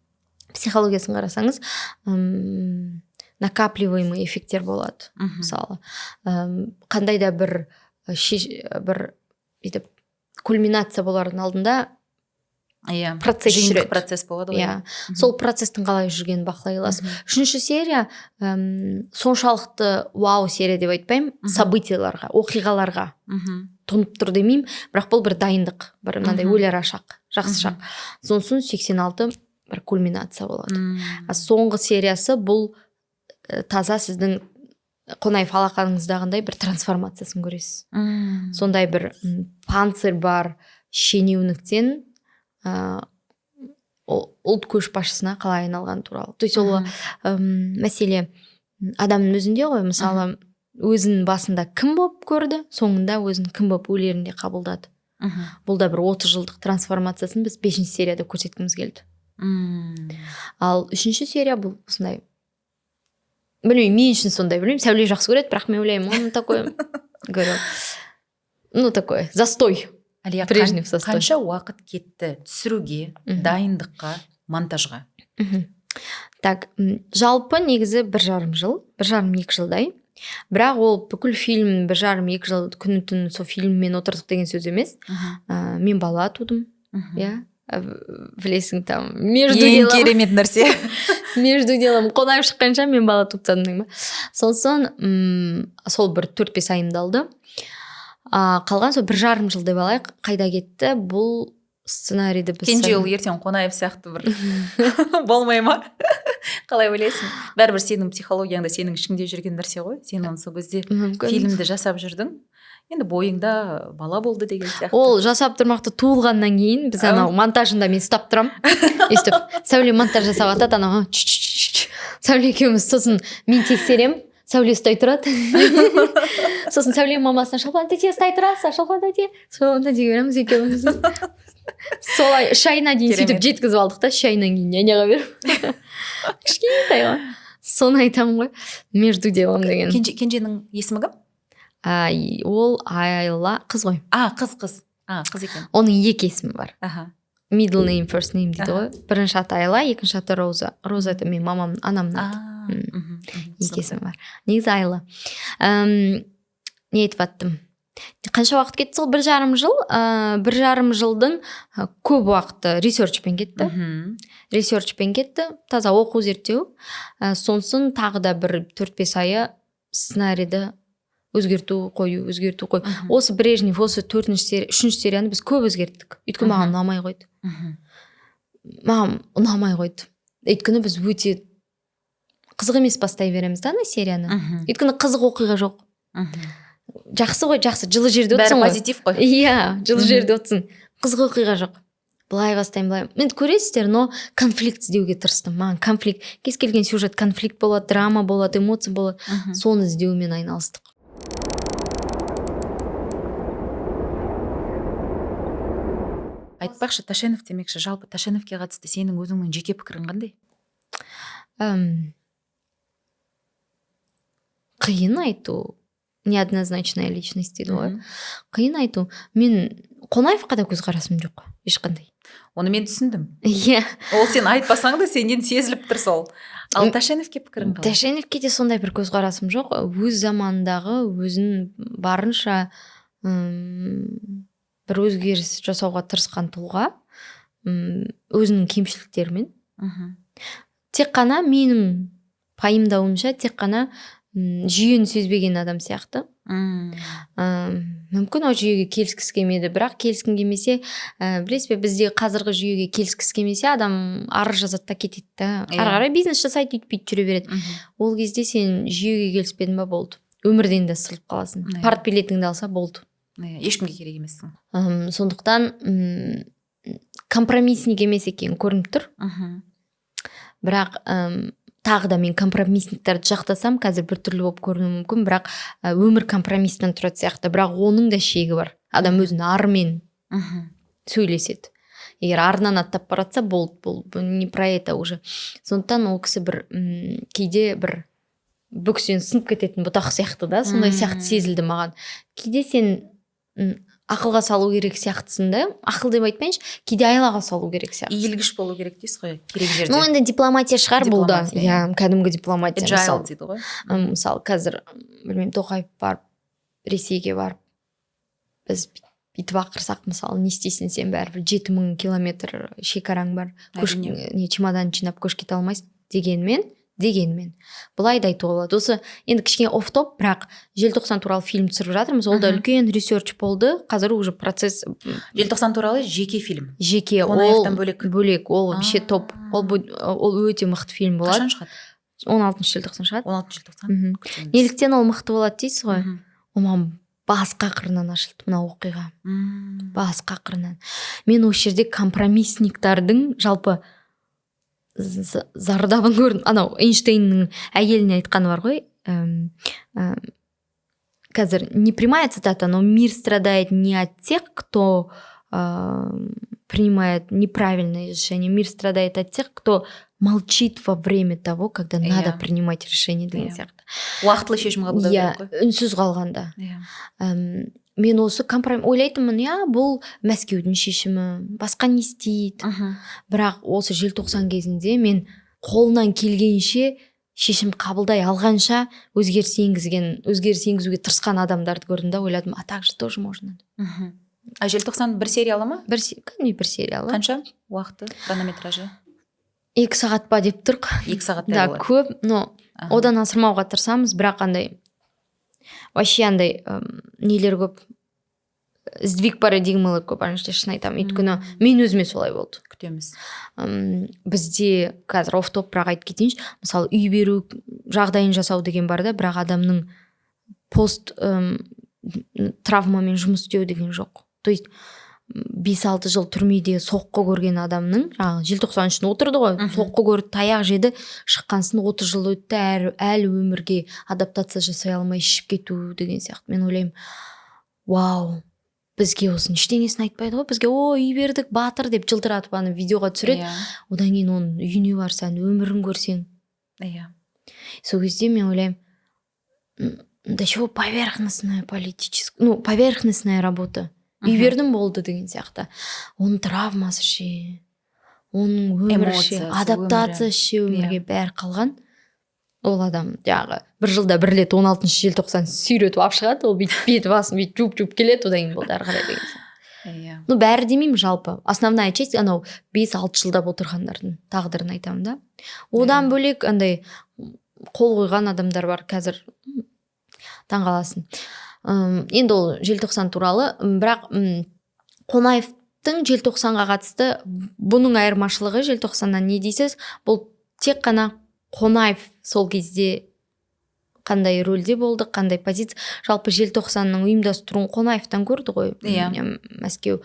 психологиясын қарасаңыз, накапливаемый эффекттер болады. Мысалы, қандай да бір бір бүйтіп кульминация болардың алдында процесс жиынтық жүреді. Процесс болады ғой. Иә, сол процесстің қалай жүргенін бақылай аласыз. Үшінші серия соншалықты вау серия деп айтпаймын, событияларға, оқиғаларға тұнып тұр демеймін, бірақ бұл бір дайындық, бір мынандай өлер шақ, жақсы шақ. Сосын 86 бір кульминация болады. А соңғы сериясы бұл таза сіздің Қонаев алақаныңыздағындай бір трансформациясын көресіз. Сондай бір панцирь бар шенеуніктен ұлт көшбасшысына қалай айналғаны туралы. То есть ол мәселе адамның өзінде ғой. Мысалы, өзінің басында кім болып көрді, соңында өзін кім болып өлерінде қабылдады. Бұл да бір 30 жылдық трансформациясын біз бесінші серияда көрсеткіміз келді. Ал үшінші серия бұл осындай, білмеймін, мен үшін сондай, білмеймін, Сәуле жақсы көреді, бірақ мен ойлаймын, он такой, говорю, ну, такой застой. Әлия, Брежнев застой. қанша уақыт кетті түсіруге, дайындыққа, монтажға? Так, жалпы негізі 1,5 жыл, 1,5-2 жылдай. Бірақ ол бүкіл фильм 1,5-2 жыл күні түні сол фильммен отырдық деген сөз емес. Мен бала тудым, иә, білесің, там между Ең делом керемет нәрсе. Между делом Қонаев шыққанша мен бала туып тастадым деймін ба. Сосын сол бір 4-5 айымды алды. А қалған сол 1,5 жыл деп алайық. Қайда кетті бұл сценарийді біз Кенже ұл ертең Қонаев сияқты бір болмай ма, қалай ойлайсың? Бәрібір сенің психологияңда, сенің ішіңде жүрген нәрсе ғой. Сен оны сол кезде Мүмкін. фильмді жасап жүрдің, енді бойыңда бала болды деген сияқты. Ол жасап тұрмақты туылғаннан кейін біз анау монтажында мен ұстап тұрамын өйстіп, Сәуле монтаж жасап жатады, анау чш, чш, чш, чш. Сәуле екеуміз, сосын мен тексеремін, Сәуле ұстай тұрады. Сосын Сәуле мамасына: «Шолпан тәте, ұстай тұрасыз, Шолпан тәте, Шолпан тәтеге береміз екеуміз». Солай 3 айына дейін сөйтіп Керемет. жеткізіп алдық та, 3 айынан кейін няняға беріп, кішкентай ғой. Соны айтамын ғой, между делом деген. Кенженің есімі кім? А, ол Айла, қыз ғой. А, қыз, қыз, а, қыз екен. Оның екі есімі бар. Middle name, first name дейді ғой. Бірінші аты Айла, екінші аты Роза. Роза — это менің мамамның, анамның аты. Мхм, мхм, Екі есімі бар негізі, Айла. Не айтып аттым, қанша уақыт кетті? Сол 1,5 жыл, 1,5 жылдың көп уақыты ресерчпен кетті. Ресерчпен кетті, таза оқу, зерттеу. Сонсын тағы да бір 4-5 айы сценарийді өзгерту, қою, өзгерту, қою. Осы Брежнев, осы төртінші серия, үшінші серияны біз көп өзгерттік, өйткені маған ұнамай қойды. Маған ұнамай қойды, өйткені біз өте қызық емес бастай береміз да ана серияны. Өйткені қызық оқиға жоқ. Жақсы ғой, жақсы, жылы жерде Бәрі отырсың ғой. позитив қой. Иә, жылы жерде отырсың, қызық оқиға жоқ. Былай бастаймын, былай, енді көресіздер, но конфликт іздеуге тырыстым. Маған конфликт, кез келген сюжет конфликт болады, драма болады, эмоция болады. Соны іздеумен айналыстық. Айтпақшы, Тәшенов демекші, жалпы Тәшеновке қатысты сенің өзіңнің жеке пікірің қандай? Қиын айту, неоднозначная личность дейді ғой. Қиын айту. Мен Қонаевқа да көзқарасым жоқ ешқандай. Оны мен түсіндім. Иә. Ол сен айтпасаң да, сенен сезіліп тұр сол. Ал Тәшеновке пікірің қалай? Тәшеновке де сондай бір көзқарасым жоқ. Өз заманындағы өзін барынша бір өзгеріс жасауға тырысқан тұлға, өзінің кемшіліктерімен. Тек қана менің пайымдауымша, тек қана жүйені сезбеген адам сияқты. Мүмкін ол жүйеге келіскісі келмеді, бірақ келіскің келмесе, білесіз бе, бізде қазіргі жүйеге келіскісі келмесе, адам арыз жазады да кетеді да, ары қарай бизнес жасайды, өйтіп бүйтіп жүре береді. Ол кезде сен жүйеге келіспедің ба, болды, өмірден де ысырылып қаласың. Партбилетіңді алса болды. Иә, ешкімге керек емессің. Сондықтан компромиссник емес екені көрініп тұр. Бірақ Тағы да мен компромиссниктарды жақтасам, қазір біртүрлі болып көрінуі мүмкін, бірақ өмір компромисстен тұрады сияқты. Бірақ оның да шегі бар. Адам өзінің арымен сөйлеседі. Егер арынан аттап бара жатса, болды, бұл не про это уже. Сондықтан ол кісі бір кейде бір бүксең, сынып кететін бұтақ сияқты да, сондай сияқты сезілді маған. Кейде сен ақылға салу керек сияқтысың да, ақыл деп айтпайыншы, кейде айлаға салу керек сияқты. Иілгіш болу керек дейсіз ғой керек жерде. Ну, енді дипломатия шығар бұл да. Дипломатия. Иә, кәдімгі дипломатия. Agile Мысалы, дейді ғой. Мысалы, қазір, білмеймін, Тоқаев барып, Ресейге барып, біз бүйтіп ақырсақ, мысалы, не істейсің сен? Бәрібір 7000 километр шекараң бар, көш, не, чемодан жинап көшіп кете алмайсың. Дегенмен былай да айтуға болады. Осы енді кішкене офф топ, бірақ желтоқсан туралы фильм түсіріп жатырмыз. Ол да үлкен research болды, қазір уже процесс. Желтоқсан туралы жеке фильм? Жеке, ол. Қонаевтан бөлек? Бөлек. Ол вообще топ. Ол өте мықты фильм болады. Қашан шығады? 16 желтоқсан шығады. 16 желтоқсан. Күтеміз. Неліктен ол мықты болады дейсіз ғой? Ол маған басқа қырынан ашылды мына оқиға. Басқа қырынан. Мен осы жерде компромиссниктардың жалпы зардабын көрдім. Анау Эйнштейннің әйеліне айтқаны бар ғой, қазір не прямая цитата, но «мир страдает не от тех, кто принимает неправильное решение, мир страдает от тех, кто молчит во время того, когда надо принимать решение» деген сияқты. Уақытылы шешім қабылдау керек қой. Үнсіз қалғанда. Мен осы компромисс ойлайтынмын, иә, бұл Мәскеудің шешімі, басқа не істейді? Бірақ осы желтоқсан кезінде мен қолынан келгенше шешім қабылдай алғанша өзгеріс енгізген, өзгеріс енгізуге тырысқан адамдарды көрдім да, ойладым: а так же тоже можно. А желтоқсан бір сериалы ма? Бір кәдімгідей бір сериалы. Қанша уақыты, хронометражы? 2 сағат па деп тұрқ. 2 сағаттай Да, болады. көп, но одан асырмауға тырысамыз. Бірақ андай вообще андай нелер көп, сдвиг парадигмалар көп ана жерде, шын айтамын, өйткені мен өзіме солай болды. Күтеміз. Бізде қазір офф топ, бірақ айтып кетейінші. Мысалы, үй беру, жағдайын жасау деген бар да, бірақ адамның пост травмамен жұмыс істеу деген жоқ. То есть 5-6 жыл түрмеде соққы көрген адамның, жаңағы желтоқсан үшін отырды ғой, соққы көрді, таяқ жеді, шыққан соң 30 жыл өтті, әлі өмірге адаптация жасай алмай, ішіп кету деген сияқты. Мен ойлаймын: вау, бізге осының ештеңесін айтпайды ғой. Бізге: «О, үй бердік, батыр», – деп жылтыратып, аны видеоға түсіреді. Одан кейін оның үйіне барсаң, өмірін көрсең, сол кезде мен ойлаймын: до чего поверхностная политическая, ну, поверхностная работа. Үй бердім, болды деген сияқты. Оның травмасы ше, оның өмірі ше, Эмоциясы, адаптациясы ше өмірге, бәрі қалған. Ол адам жаңағы бір жылда бір рет 16 желтоқсан сүйретіп алып шығады, ол бүйтіп беті басын бүйтіп жуып жуып келеді, одан кейін болды, ары қарай деген сияқты. Ну, бәрі демеймін, жалпы основная часть анау 5-6 жылдап отырғандардың тағдырын айтамын да. Одан бөлек андай қол қойған адамдар бар қазір, таңқаласың. Енді ол желтоқсан туралы. Бірақ Қонаевтың желтоқсанға қатысты бұның айырмашылығы желтоқсаннан не дейсіз? Бұл тек қана Қонаев сол кезде қандай рөлде болды, қандай позиция. Жалпы желтоқсанның ұйымдастыруын Қонаевтан көрді ғой. Мәскеу.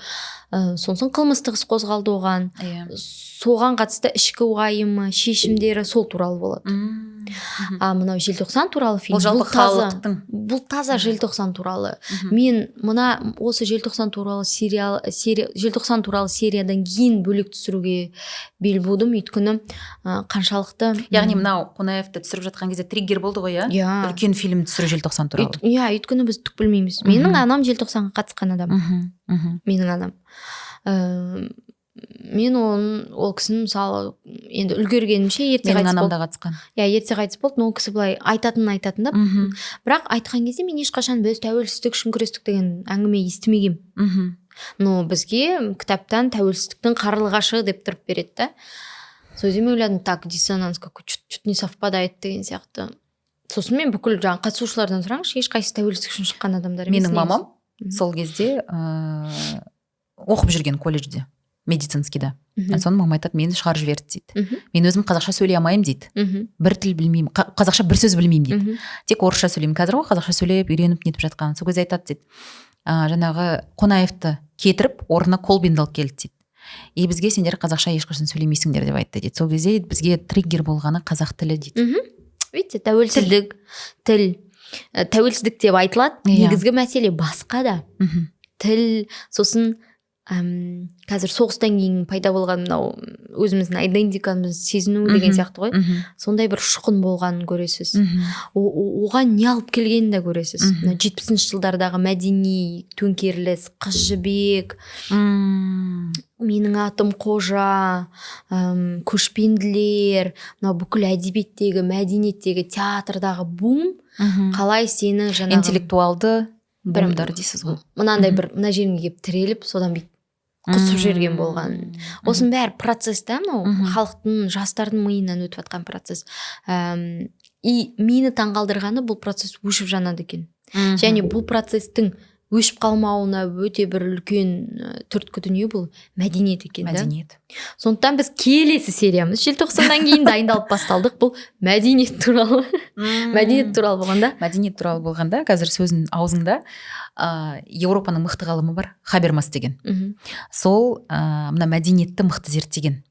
Сосын қылмыстық іс қозғалды оған. Соған қатысты ішкі уайымы, шешімдері сол туралы болады. А мынау желтоқсан туралы фильм Ол жалпы бұл таза, халықтың бұл таза желтоқсан туралы. Мен мына осы желтоқсан туралы сериал, серия, желтоқсан туралы сериядан кейін бөлек түсіруге бел будым, өйткені қаншалықты Яғни мынау Қонаевты түсіріп жатқан кезде триггер болды ғой, иә? Иә. Үлкен фильм түсіру желтоқсан туралы. Иә, өйткені біз түк білмейміз. Менің анам желтоқсанға қатысқан адам. мхм мхм Менің анам. Мен оның, ол кісінің, мысалы, енді үлгергенімше ерте Менің қайтыс анам болды. да қатысқан. Иә, ерте қайтыс болды, но ол кісі былай айтатынын айтатын да. Бірақ айтқан кезде мен ешқашан «біз тәуелсіздік үшін күрестік» деген әңгіме естімегенмін. Но бізге кітаптан «тәуелсіздіктің қарлығашы» деп тұрып береді да. Сол кезде мен ойладым: так, диссонанс какой, чуть не совпадает деген сияқты. Сосын мен бүкіл жаңағы қатысушылардан сұраңызшы, ешқайсысы тәуелсіздік үшін шыққан адамдар емес Менің негізі. мамам сол кезде оқып жүрген колледжде, медицинскийда. Соны мама айтады: «Мені шығарып жіберді», – дейді. «Мен өзім қазақша сөйлей алмаймын», – дейді. «Бір тіл білмеймін, қазақша бір сөз білмеймін», – дейді. «Тек орысша сөйлеймін». Қазір ғой қазақша сөйлеп, үйреніп, нетіп жатқан. Сол кезде айтады дейді, жаңағы Қонаевты кетіріп, орнына Колбинді алып келді дейді. И бізге: «Сендер қазақша ешқашан сөйлемейсіңдер», – деп айтты дейді. Сол кезде бізге триггер болғаны қазақ тілі дейді. Видите, тәуелсіздік, тіл. Тәуелсіздік деп айтылады, негізгі мәселе басқа да. Тіл, сосын қазір соғыстан кейін пайда болған мынау өзіміздің айдентикамызды сезіну деген сияқты ғой. Сондай бір ұшқын болғанын көресіз. Оған не алып келгенін де көресіз. Мына 70-жылдардағы мәдени төңкеріліс, «Қыз Жібек», «Менің атым Қожа», «Көшпенділер», мынау бүкіл әдебиеттегі, мәдениеттегі, театрдағы бум қалай сені жаңағы Интеллектуалды бумдар дейсіз ғой. Мынандай бір мына жеріңе келіп тіреліп, содан бүйтіп құсып жіберген болған. Осының бәрі процесс та, мынау халықтың, жастардың миынан өтіп жатқан процесс. И мені таңғалдырғаны, бұл процесс өшіп жанады екен. Және бұл процесстің өшіп қалмауына өте бір үлкен түрткі дүние бұл мәдениет екен да. Мәдениет. Сондықтан біз келесі сериямыз желтоқсаннан кейін дайындалып басталдық, бұл мәдениет туралы, мәдениет туралы болғанда. Мәдениет туралы болғанда, қазір сөзің аузыңда, Еуропаның мықты ғалымы бар, Хабермас деген. Сол мына мәдениетті мықты зерттеген.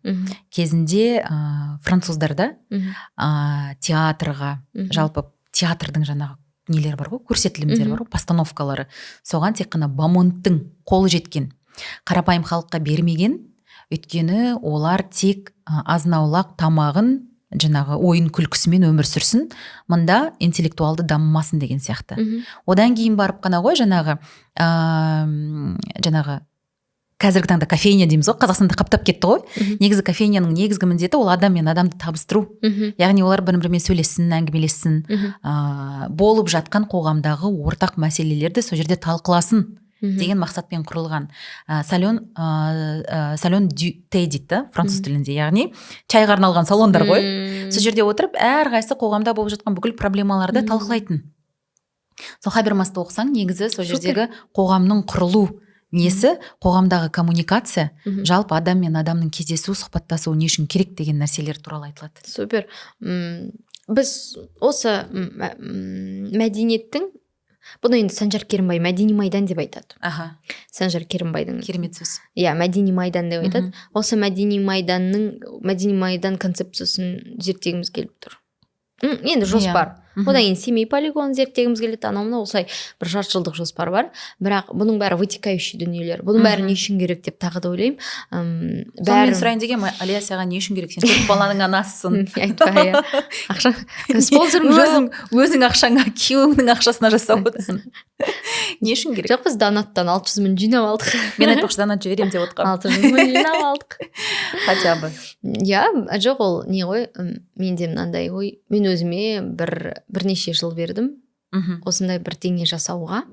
Кезінде француздарда театрға, жалпы театрдың жаңағы нелері бар ғой, көрсетілімдері бар ғой, постановкалары, соған тек қана бомондтың қолы жеткен, қарапайым халыққа бермеген. Өйткені олар тек азын аулақ тамағын, жаңағы ойын күлкісімен өмір сүрсін, мында интеллектуалды дамымасын деген сияқты. Одан кейін барып қана ғой жаңағы жаңағы қазіргі таңда кофейня дейміз ғой, Қазақстанда қаптап кетті ғой. Негізі кофейняның негізгі міндеті – ол адам мен адамды табыстыру, яғни олар бір бірімен сөйлессін, әңгімелессін, болып жатқан қоғамдағы ортақ мәселелерді сол жерде талқыласын деген мақсатпен құрылған. Салон дю те дейді да француз тілінде, яғни чайға арналған салондар ғой. Сол жерде отырып, әрқайсысы қоғамда болып жатқан бүкіл проблемаларды талқылайтын. Сол Хабермасты оқысаң, негізі сол жердегі қоғамның құрылу несі, қоғамдағы коммуникация, жалпы адам мен адамның кездесу, сұхбаттасуы не үшін керек деген нәрселер туралы айтылады. Супер. Біз осы мәдениеттің, бұны енді Санжар Керімбай «мәдени майдан» деп айтады. Санжар Керімбайдың Керемет сөз. Иә, мәдени майдан деп айтады. Осы мәдени майданның, мәдени майдан концепциясын зерттегіміз келіп тұр. Енді жоспар. Одан кейін Семей полигонын зерттегіміз келеді, анау мынау осылай бір жарты жылдық жоспар бар. Бірақ бұның бәрі вытекающий дүниелер. Бұның бәрі не үшін керек деп тағы да ойлаймын. Соны мен сұрайын дегенмін: Әлия, саған не үшін керек? Сен төрт баланың анасысың. Айтпа, иә, ақша, спонсорым жоқ. Өзің ақшаңа, күйеуіңнің ақшасына жасап отырсың. Не үшін керек? Жоқ, біз донаттан 600 000 жинап алдық. Мен айтпақшы, донат жіберемін деп отқанмын. 600 000 жинап алдық. Хотя бы. Иә, жоқ, ол не ғой, менде мынандай ой: мен өзіме бір бірнеше жыл бердім осындай бірдеңе жасауға.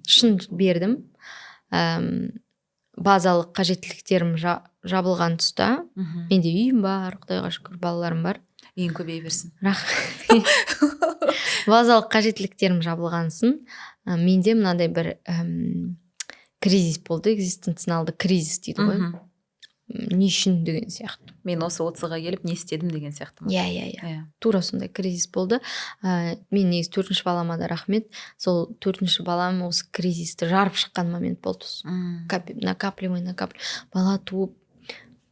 Шын бердім. Базалық қажеттіліктерім жабылған тұста, менде үйім бар, құдайға шүкір, балаларым бар. Үйің көбейе берсін. Рахмет. Базалық қажеттіліктерім жабылғансын, менде мынандай бір кризис болды, экзистенциалды кризис дейді ғой. Не үшін деген сияқты. Мен осы 30-ға келіп не істедім деген сияқты ма? Иә, тура сондай кризис болды. Мен негізі төртінші балама да рахмет, сол төртінші балам осы кризисті жарып шыққан момент болды. Накапливай, накапливай, бала туып,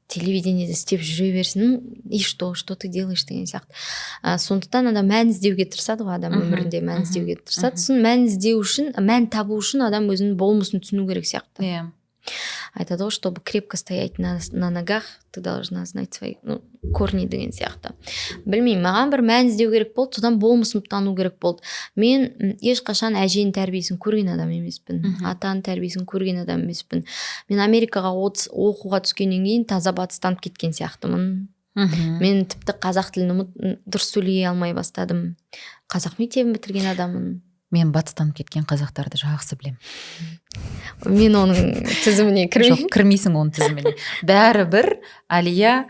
телевидениеде істеп жүре берсін, и что, что ты делаешь деген сияқты. Сондықтан адам мән іздеуге тырысады ғой, адам өмірінде мән іздеуге тырысады. Сосын мән іздеу үшін, мән табу үшін адам өзінің болмысын түсіну керек сияқты. Айтады ғой, чтобы крепко стоять на ногах, ты должна знать свои, ну, корни деген сияқты. Білмеймін, маған бір мән іздеу керек болды, содан болмысымды тану керек болды. Мен ешқашан әженің тәрбиесін көрген адам емеспін, атаның тәрбиесін көрген адам емеспін. Мен Америкаға оқуға түскеннен кейін таза батыстанып кеткен сияқтымын. Мен тіпті қазақ тілін дұрыс сөйлей алмай бастадым. Қазақ мектебін бітірген адаммын. Мен батыстанып кеткен қазақтарды жақсы білемін. Мен оның тізіміне кірмеймін. Жоқ, кірмейсің оның тізіміне бәрібір. Әлия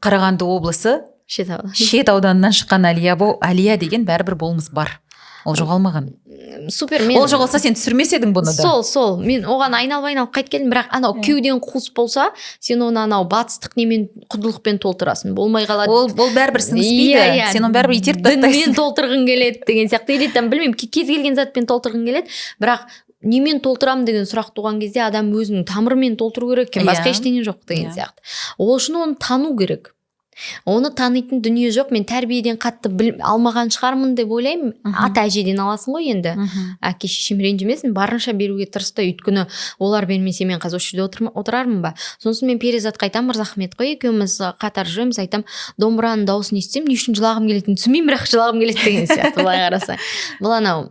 Қарағанды облысы Шет. Шет ауданынан шыққан Әлия. Әлия деген бәрібір болмыс бар, ол жоғалмаған. Супер, мен Ол жоғалса, сен түсірмес едің бұны да. Сол, мен оған айналып айналып қайтып келдім. Бірақ анау кеудең қуыс болса, сен оны анау батыстық немен, құндылықпен толтырасың, болмай қалады. Ол бәрібір сіңіспейді. Иә, иә. Сен оны бәрібір итеріп Дінмен тастайсың. толтырғың келеді деген сияқты, или там, білмеймін, кез келген затпен толтырғың келеді, бірақ Немен толтырамын деген сұрақ туған кезде, адам өзінің тамырымен толтыру керек екен, басқа ештеңе жоқ деген сияқты. Ол үшін оны тану керек. Оны танитын дүние жоқ. Мен тәрбиеден қатты алмаған шығармын деп ойлаймын. Ата әжеден аласың ғой енді. Әке шешем ренжімесін, барынша беруге тырысты, өйткені олар бермесе, мен қазір осы жерде отырармын ба? Сосын мен Перизатқа айтамын, Мырзахмет қой, екеуміз қатар жүреміз, айтамын: «Домбыраның дауысын естісем, не үшін жылағым келетінін түсінбеймін, бірақ жылағым келеді», — деген сияқты. Былай қарасаң, бұл анау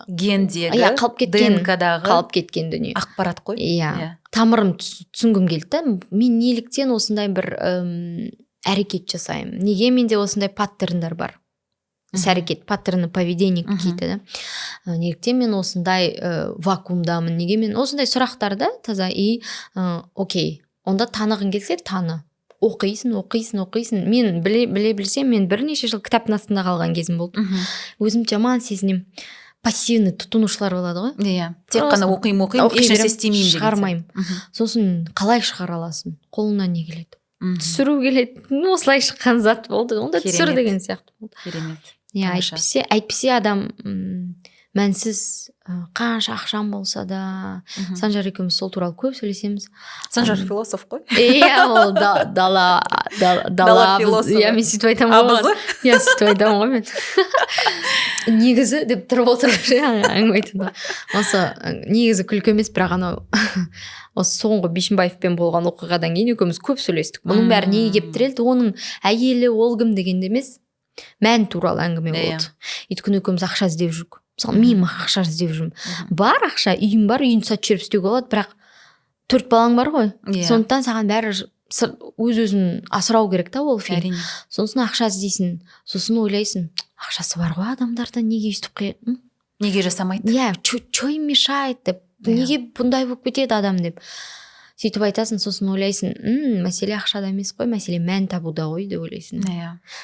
гендегі, иә, қалып кеткен, ДНК-дағы қалып кеткен дүние. ақпарат қой. Иә, тамырым түсінгім келді да, мен неліктен осындай бір әрекет жасаймын, неге менде осындай паттерндар бар, іс әрекет паттерны поведения какие-то да. Неліктен мен осындай вакуумдамын, неге мен осындай сұрақтар да таза. И окей, онда танығың келсе, таны, оқисың, оқисың, оқисың. Мен біле білсем, мен бірнеше жыл кітаптың астында қалған кезім болды. Өзім жаман сезінемін, пассивный тұтынушылар болады ғой. Иә, тек қана оқимын, оқимын, оқи ешнәрсе беремін, істемеймін деген. Шығармаймын. Сосын қалай шығара аласың? Қолыңнан не келеді? Түсіру келеді. Ну, осылай шыққан зат болды, онда түсір Керемет. деген сияқты болды. Керемет. Иә. Тамаша. Әйтпесе адам мәнсіз, қанша ақшам болса да. Санжар екеуміз сол туралы көп сөйлесеміз. Санжар философ қой. Иә, ол дала Дала дала философы. Иә, мен сөйтіп айтамын ғой оған. Абызы. Иә, сөйтіп айтамын ғой мен негізі деп тұрып отырып ше, әңгіме айтады осы. Негізі күлкі емес, бірақ анау осы соңғы Бишімбаевпен болған оқиғадан кейін екеуміз көп сөйлестік. Бұның бәрі неге келіп тірелді? Оның әйелі ол кім дегенде емес, мән туралы әңгіме болды. Өйткені екеуміз ақша іздеп жүрдік. Мысалы, мен ақша іздеп жүрмін. Бар ақша, үйім бар, үйін сатып жіберіп істеуге болады, бірақ төрт балаң бар ғой. Сондықтан саған бәрі өз өзін асырау керек та ол фильм. Сосын ақша іздейсің, сосын ойлайсың: ақшасы бар ғой адамдарда, неге өйстіп Неге жасамайды? Иә, че им мешает деп. Неге бұндай болып кетеді адам деп сөйтіп айтасың. Сосын ойлайсың: мәселе ақшада емес қой, мәселе мән табуда ғой» деп ойлайсың.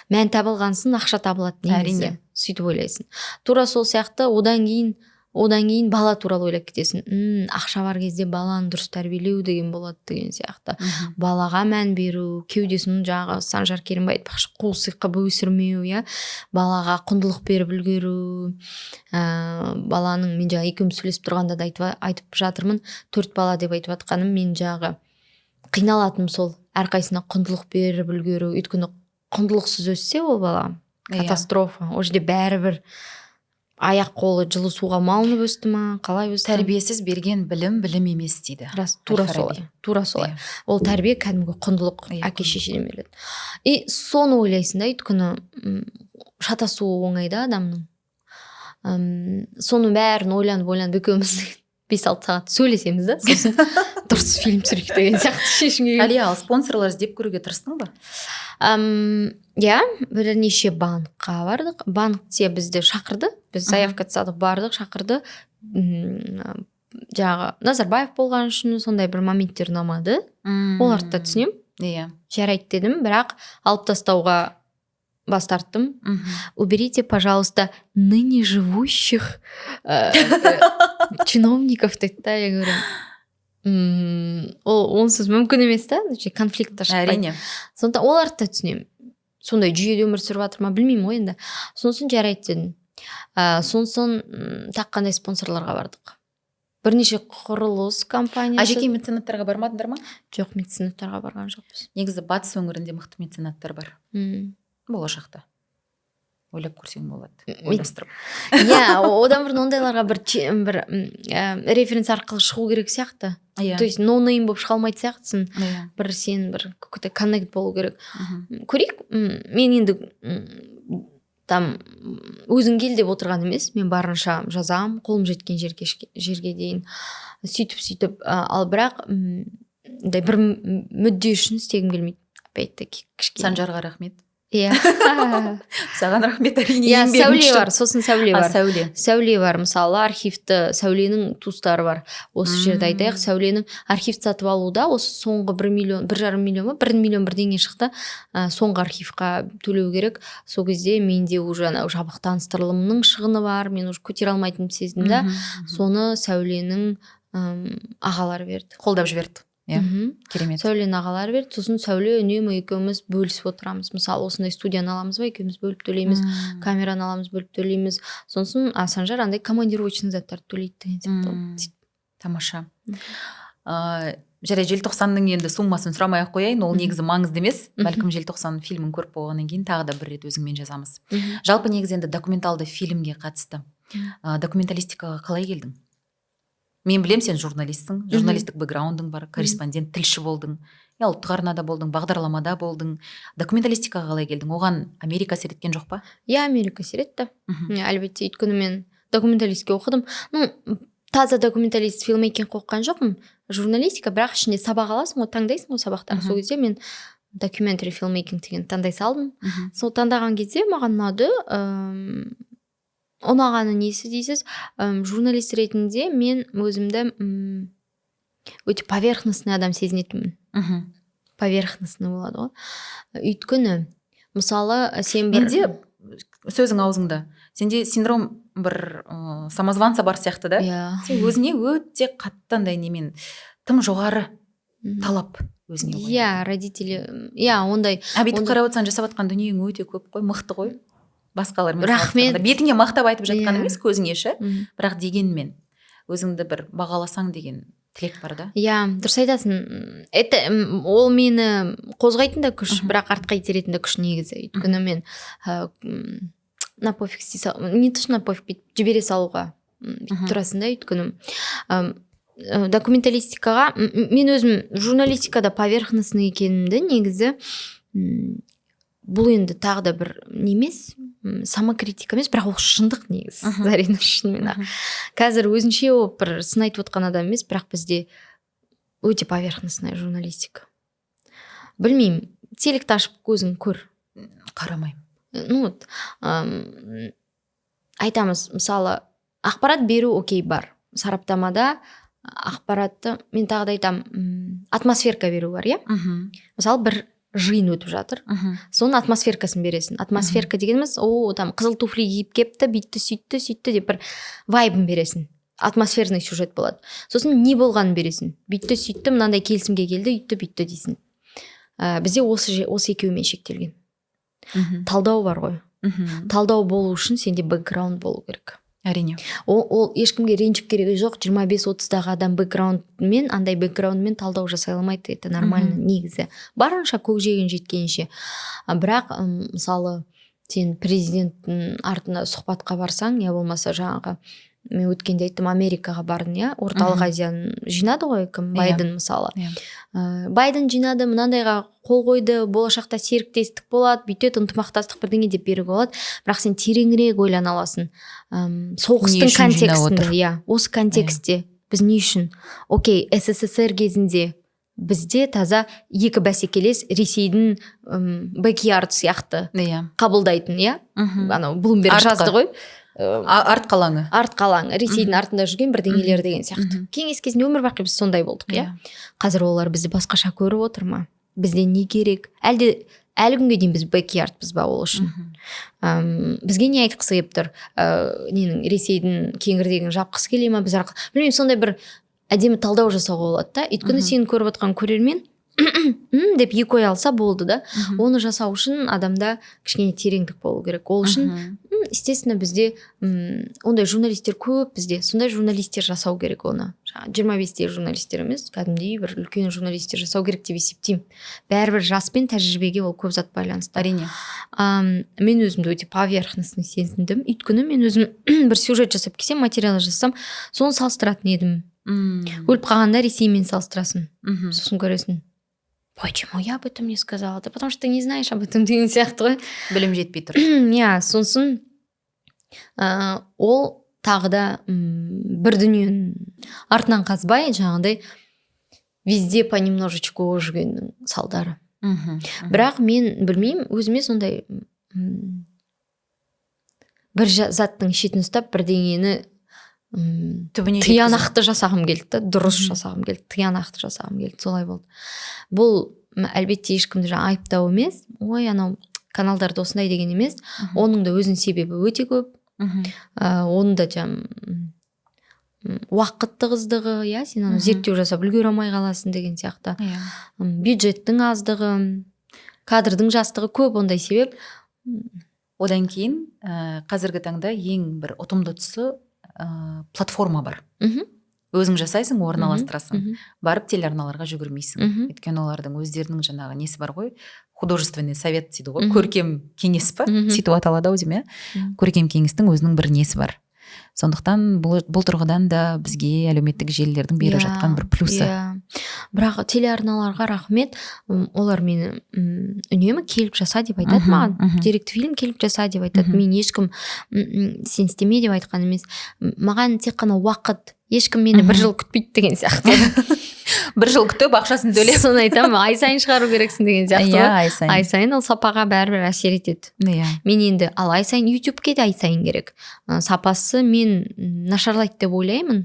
Мән табылған соң ақша табылады негізі. Сөйтіп ойлайсың. Тура сол сияқты. Одан кейін бала туралы ойлап кетесің: ақша бар кезде баланы дұрыс тәрбиелеу деген болады деген сияқты. Балаға мән беру, кеудесін, жаңағы Санжар Керімбай айтпақшы, қу қылып өсірмеу, иә, балаға құндылық беріп үлгеру. Баланың, мен жаңа екеуміз сөйлесіп тұрғанда да айтып жатырмын, төрт бала деп айтып жатқаным, мен жаңағы қиналатыным сол, әрқайсысына құндылық беріп үлгеру. Өйткені құндылықсыз өссе ол бала, катастрофа. Ол жерде бәрібір аяқ қолы жылы суға малынып өсті ма, қалай өсті? Тәрбиесіз берген білім білім емес дейді Рас, тура Әл-Фараби. солай, тура солай. Ол тәрбие кәдімгі құндылық, әке құндылық. шешеден беріледі. И соны ойлайсың да, өйткені шатасуы оңай да адамның. Соның бәрін ойланып, ойланып, екеуміз 5-6 сағат сөйлесеміз да, сосын дұрыс, фильм түсірейік деген сияқты шешімге келдік. Әлия, ал спонсорлар іздеп көруге тырыстың ба? Иә, бірнеше банкқа бардық. Банкте бізді шақырды, біз заявка тастадық, бардық, шақырды. Жаңағы Назарбаев болған үшін сондай бір моменттер ұнамады. Оларды да түсінемін. Жарайды дедім, бірақ алып тастауға бас тарттым. «Уберите, пожалуйста, ныне живущих чиновников», — деді да. Я говорю: Ол онсыз мүмкін емес та, конфликт та шықпайды. Сондықтан оларды да түсінемін, сондай жүйеде өмір сүріп жатыр ма, білмеймін ғой енді. Сосын жарайды дедім. Сосын тағы қандай спонсорларға бардық? Бірнеше құрылыс компаниясы. А жеке меценаттарға бармадыңдар ма? Жоқ, меценаттарға барған жоқпыз. Негізі батыс өңірінде мықты меценаттар бар. Болашақта ойлап көрсең болады, ойластырып. Иә, одан бұрын ондайларға бір референс арқылы шығу керек сияқты. То есть ноунейм болып шыға алмайтын сияқтысың. Бір сен бір какой то коннект болу керек. Көрейік. Мен енді там өзің кел деп отырған емес, мен барынша жазам, қолым жеткен жерге дейін, сөйтіп, сөйтіп. Ал бірақ мындай бір мүдде үшін істегім келмейді, опять таки кішкене. Санжарға рахмет. Саған рахмет, әрине, еңбегің Сәуле үшін. бар, сосын Сәуле А, бар. Сәуле. Сәуле бар. Мысалы, архивті, Сәуленің туыстары бар, осы жерде айтайық. Сәуленің архив сатып алуда осы соңғы 1 миллион, 1,5 миллион ба, 1 миллион бірдеңе шықты, соңғы архивқа төлеу керек. Сол кезде менде уже анау жабық таныстырылымның шығыны бар, мен уже көтере алмайтынымды сездім да. Мгм, мхм. Соны Сәуленің ағалары берді. Қолдап жіберді. Иә. Мхм. Керемет. Сәуленің ағалары берді. Сосын Сәуле, үнемі екеуміз бөлісіп отырамыз. Мысалы, осындай студияны аламыз ба, екеуміз бөліп төлейміз. Камераны аламыз, бөліп төлейміз. Сосын, а Санжар андай командировочный заттарды төлейді деген сияқты. Сөйтіп. Тамаша. Жарайды, «Желтоқсанның» енді суммасын сұрамай ақ қояйын, ол негізі маңызды емес. Бәлкім, «Желтоқсан» фильмін көріп болғаннан кейін тағы да бір рет өзіңмен жазамыз. Жалпы, негізі, енді документалды фильмге қатысты, документалистикаға қалай келдің? Мен білем, сен журналистсің, журналистік бэкграундың бар, корреспондент, тілші болдың, иә, ұлттық арнада болдың, бағдарламада болдың. Документалистикаға қалай келдің? Оған Америка әсер еткен жоқ па? Иә, Америка әсер етті. Әлбетте, өйткені мен документалистке оқыдым. Ну, таза документалист, filmmaking оқыған жоқпын, журналистика, бірақ ішінде сабақ аласың ғой, таңдайсың ғой сабақтар. Сол кезде мен documentary filmmaking деген таңдай салдым. Сол таңдаған кезде маған ұнады. Ұнағаны несі дейсіз? Журналист ретінде мен өзімді өте поверхностный адам сезінетінмін. Поверхностный болады ғой, өйткені, мысалы, сен бір Менде, сөзің аузыңда, сенде синдром бір самозванца бар сияқты да. Иә. Сен өзіңе өте қатты андай немен, тым жоғары талап өзіңе қояды. Иә, родители, иә, ондай. А бүйтіп қарап отырсаң, жасап жатқан дүниең өте көп қой, мықты ғой басқалармен Рахмет. салыстырғанда. Бетіңе мақтап айтып жатқан емес, көзіңе ше. Бірақ дегенмен өзіңді бір бағаласаң деген тілек бар да. Иә, дұрыс айтасың. Это ол мені қозғайтын да күш, бірақ артқа итеретін де күш негізі. Өйткені мен на пофиг істей сал, не то что на пофиг, бүйтіп жібере салуға бүйтіп тұрасың да. Өйткені документалистикаға мен өзім журналистикада поверхностный екенімді негізі, бұл енді тағы да бір не емес, самокритика емес, бірақ ол шындық негізі. Зарина, шынымен ақ қазір өзінше болып бір сын айтып отқан адам емес, бірақ бізде өте поверхностная журналистика. Білмеймін, телекті ашып көзің көр. Қарамаймын. Ну вот, айтамыз, мысалы, ақпарат беру, окей, бар сараптамада ақпаратты, мен тағы да айтамын, атмосферка беру бар, иә. Мысалы, бір жиын өтіп жатыр, соның атмосферкасын бересің. Атмосферка дегеніміз: о, там қызыл туфли киіп кепті, бүйтті, сөйтті, сөйтті деп бір вайбын бересің, атмосферный сюжет болады. Сосын не болғанын бересің: бүйтті, сөйтті, мынандай келісімге келді, үйтті, бүйтті дейсің. Бізде осы екеуімен шектелген. Талдау бар ғой. Талдау болу үшін сенде бэкграунд болу керек. Әрине. Ол ешкімге ренжіп керегі жоқ, 25-30-дағы адам бэкграундмен, андай бэкграундмен талдау жасай алмайды, это нормально. Негізі, барынша көкжиегін жеткенше. А бірақ, мысалы, сен президенттің артына сұхбатқа барсаң, я болмаса жаңағы мен өткенде айттым, Америкаға бардың, иә, Орталық Азияны жинады ғой, кім? Байден, мысалы. Байден жинады, мынандайға қол қойды, болашақта серіктестік болады, бүйтеді, ынтымақтастық, бірдеңе деп беруге болады. Бірақ сен тереңірек ойлана аласың соғыстың Не үшін жинап контекстінде. отыр? Иә, осы контекстте біз не үшін? Окей, СССР кезінде бізде таза екі бәсекелес, Ресейдің backyard сияқты қабылдайтын, иә. Анау Блумберг Артқы. жазды ғой. Артқы алаңы. Артқы алаң, Ресейдің артында жүрген бірдеңелер деген сияқты. Кеңес кезінде өмір бақи біз сондай болдық, иә. Қазір олар бізді басқаша көріп отыр ма? Бізден не керек? Әлде әлі күнге дейін біз backyard пыз ба ол үшін? Бізге не айтқысы келіп тұр? Ненің, Ресейдің кеңірдегін жапқысы келе ма біз арқылы? Білмеймін, сондай бір әдемі талдау жасауға болады да. Өйткені сені көріп отқан көрермен «М» деп екі ой алса болды да. Оны жасау үшін адамда кішкене тереңдік болу керек. Ол үшін естественно, бізде ондай журналистер көп, бізде сондай журналистер жасау керек оны. Жаңағы 25-тегі журналистер емес, кәдімгідей бір үлкен журналистер жасау керек деп есептеймін. Бәрібір жас пен тәжірибеге ол көп зат байланысты. Әрине. Мен өзімді өте поверхностный сезіндім, өйткені мен өзім бір сюжет жасап келсем, материал жасасам, соны салыстыратын едім. Өліп қалғанда Ресеймен салыстырасың. Сосын көресің: почему я об этом не сказала? Да потому что ты не знаешь об этом деген сияқты ғой. Білім жетпей тұр. Иә, сосын ол тағы да бір дүниенің артынан қазбай, жаңағыдай везде понемножечку жүргеннің салдары. Мхм, мхм. Бірақ мен білмеймін, өзіме сондай бір заттың шетін ұстап, бірдеңені түбіне жеткізу. Тиянақты жасағым келді да, дұрыс жасағым келді, тиянақты жасағым келді, солай болды. Бұл әлбетте, ешкімді жаңа айыптау емес, ой, анау каналдарда осындай деген емес. Оның да өзінің себебі өте көп. Оның да жаңа Уақыт тығыздығы, иә, сен ана зерттеу жасап үлгере алмай қаласың деген сияқты. Иә. Бюджеттің аздығы, кадрдың жастығы, көп ондай себеп. Одан кейін қазіргі таңда ең бір ұтымды тұсы платформа бар. Өзің жасайсың, орналастырасың. Барып телеарналарға жүгірмейсің. Өйткені олардың өздерінің жаңағы несі бар ғой, художественный совет дейді ғой, көркем кеңес па, сөйтіп аталады ау деймін, иә. Көркем кеңестің өзінің бір несі бар. Сондықтан бұл тұрғыдан да бізге әлеуметтік желілердің беріп жатқан бір плюсы. Иә. Бірақ телеарналарға рахмет, олар мені үнемі келіп жаса деп айтады маған. Деректі фильм келіп жаса деп айтады. Мен ешкім сен істеме деп айтқан емес. Маған тек қана уақыт, ешкім мені бір жыл күтпейді деген сияқты. Бір жыл күтіп, ақшасын төлеп. Соны айтамын, ай сайын шығару керексің деген сияқты Иә, ғой. ай сайын. Ай сайын ол сапаға бәрібір әсер етеді. Мен енді ал ай сайын ютубке де ай сайын керек. Сапасы мен нашарлайды деп ойлаймын.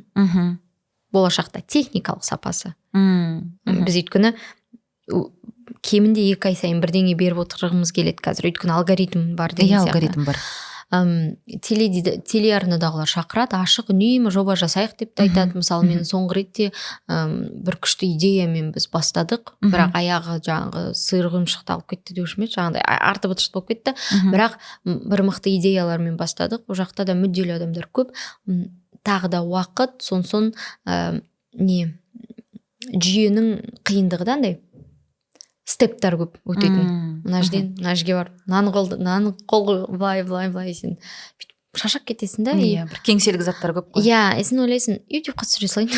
Болашақта техникалық сапасы. Біз өйткені кемінде 2 ай сайын бірдеңе беріп отырғымыз келеді қазір, өйткені алгоритм бар деген сияқты. Алгоритм бар. Телеарнадағылар шақырады, ашық үнемі жоба жасайық деп те айтады. Мысалы, мен соңғы ретте бір күшті идеямен біз бастадық, бірақ аяғы жаңағы сиыр құйымшақталып кетті деуші ме еді, жаңағыдай арты быт шыт болып кетті. Бірақ бір мықты идеялармен бастадық. Ол жақта да мүдделі адамдар көп. Тағы да уақыт, сонсон не жүйенің қиындығы да, андай стептар көп өтетін. Мына жерден мына жерге барып, мынаны қолды, мынаны қол қой, былай, былай, былай, сен бүйтіп шаршап кетесің да. Иә, бір кеңселік заттар көп қой. Иә, и сен ойлайсың, ютубқа түсіре салайын.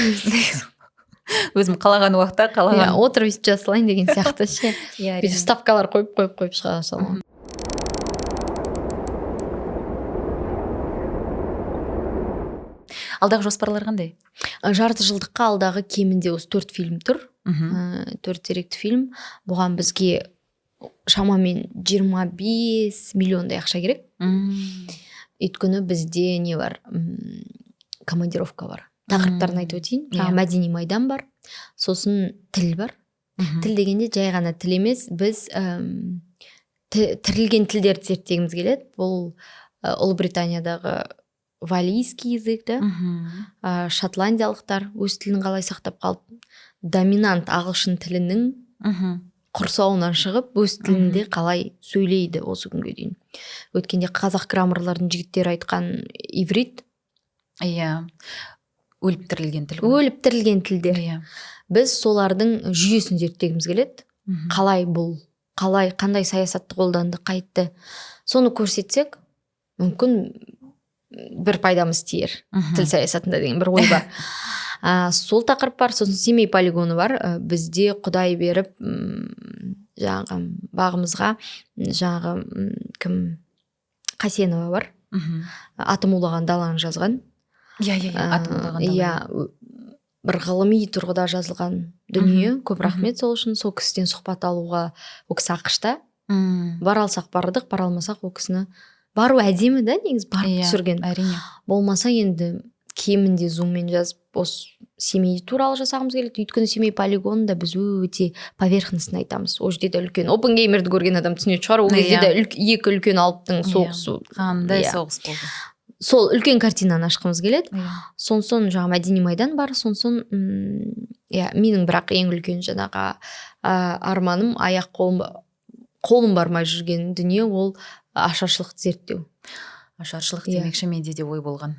Өзім қалаған уақытта, қалаған. Иә, отырып өйтіп жаза салайын деген сияқты ше. Иә, бүйтіп вставкалар қойып, қойып, қойып шыға саламын. Алдағы жоспарлар қандай? Жарты жылдыққа алдағы кемінде осы 4 фильм тұр. 4 деректі фильм. Бұған бізге шамамен 25 миллиондай ақша керек. Өйткені бізде не бар? Командировка бар. Тақырыптарын айтып өтейін. Жаңа мәдени майдан бар. Сосын тіл бар. Тіл дегенде жай ғана тіл емес, біз тірілген тілдерді зерттегіміз келеді. Бұл Ұлыбританиядағы валийский язык, да? Шотландиялықтар өз тілін қалай сақтап қалып, доминант ағылшын тілінің құрсауынан шығып, өз тілінде қалай сөйлейді осы күнге дейін. Өткенде қазақ граммарлардың жігіттері айтқан иврит. Иә, өліп тірілген тіл ғой. Өліп тірілген тілдер. Біз солардың жүйесін зерттегіміз келеді. Қалай бұл, қалай, қандай саясатты қолданды, қайтты. Соны көрсетсек, мүмкін бір пайдамыз тиер. Тіл саясатында деген бір ой бар. Сол тақырып бар, сосын Семей полигоны бар. Бізде Құдай беріп, жаңағы бағымызға, жаңағы, кім, Қасенова бар. Атом улаған даланы жазған. Иә, иә, иә, атом улаған дала. Иә, бір ғылыми тұрғыда жазылған дүние. Көп рахмет сол үшін. Сол кісіден сұхбат алуға, ол кісі АҚШ-та. Бара алсақ бардық, бара алмасақ ол кісіні бару әдемі да негізі, барып түсірген. Әрине. Болмаса енді кемінде зуммен жазып, осы Семей туралы жасағымыз келеді. Өйткені Семей полигонында біз өте поверхностно айтамыз. Ол жерде де үлкен Оппенгеймерді көрген адам түсінетін шығар. Ол кезде де екі үлкен алыптың соғысы. Қандай соғыс болды? Сол үлкен картинаны ашқымыз келеді. Сонсон жаңа мәдени майдан бар. Сонсон, иә, менің бірақ ең үлкен жаңағы, арманым, аяқ қолым бармай жүрген дүние, ол ашаршылықты зерттеу. Ашаршылық Иә. демекші, менде де ой болған.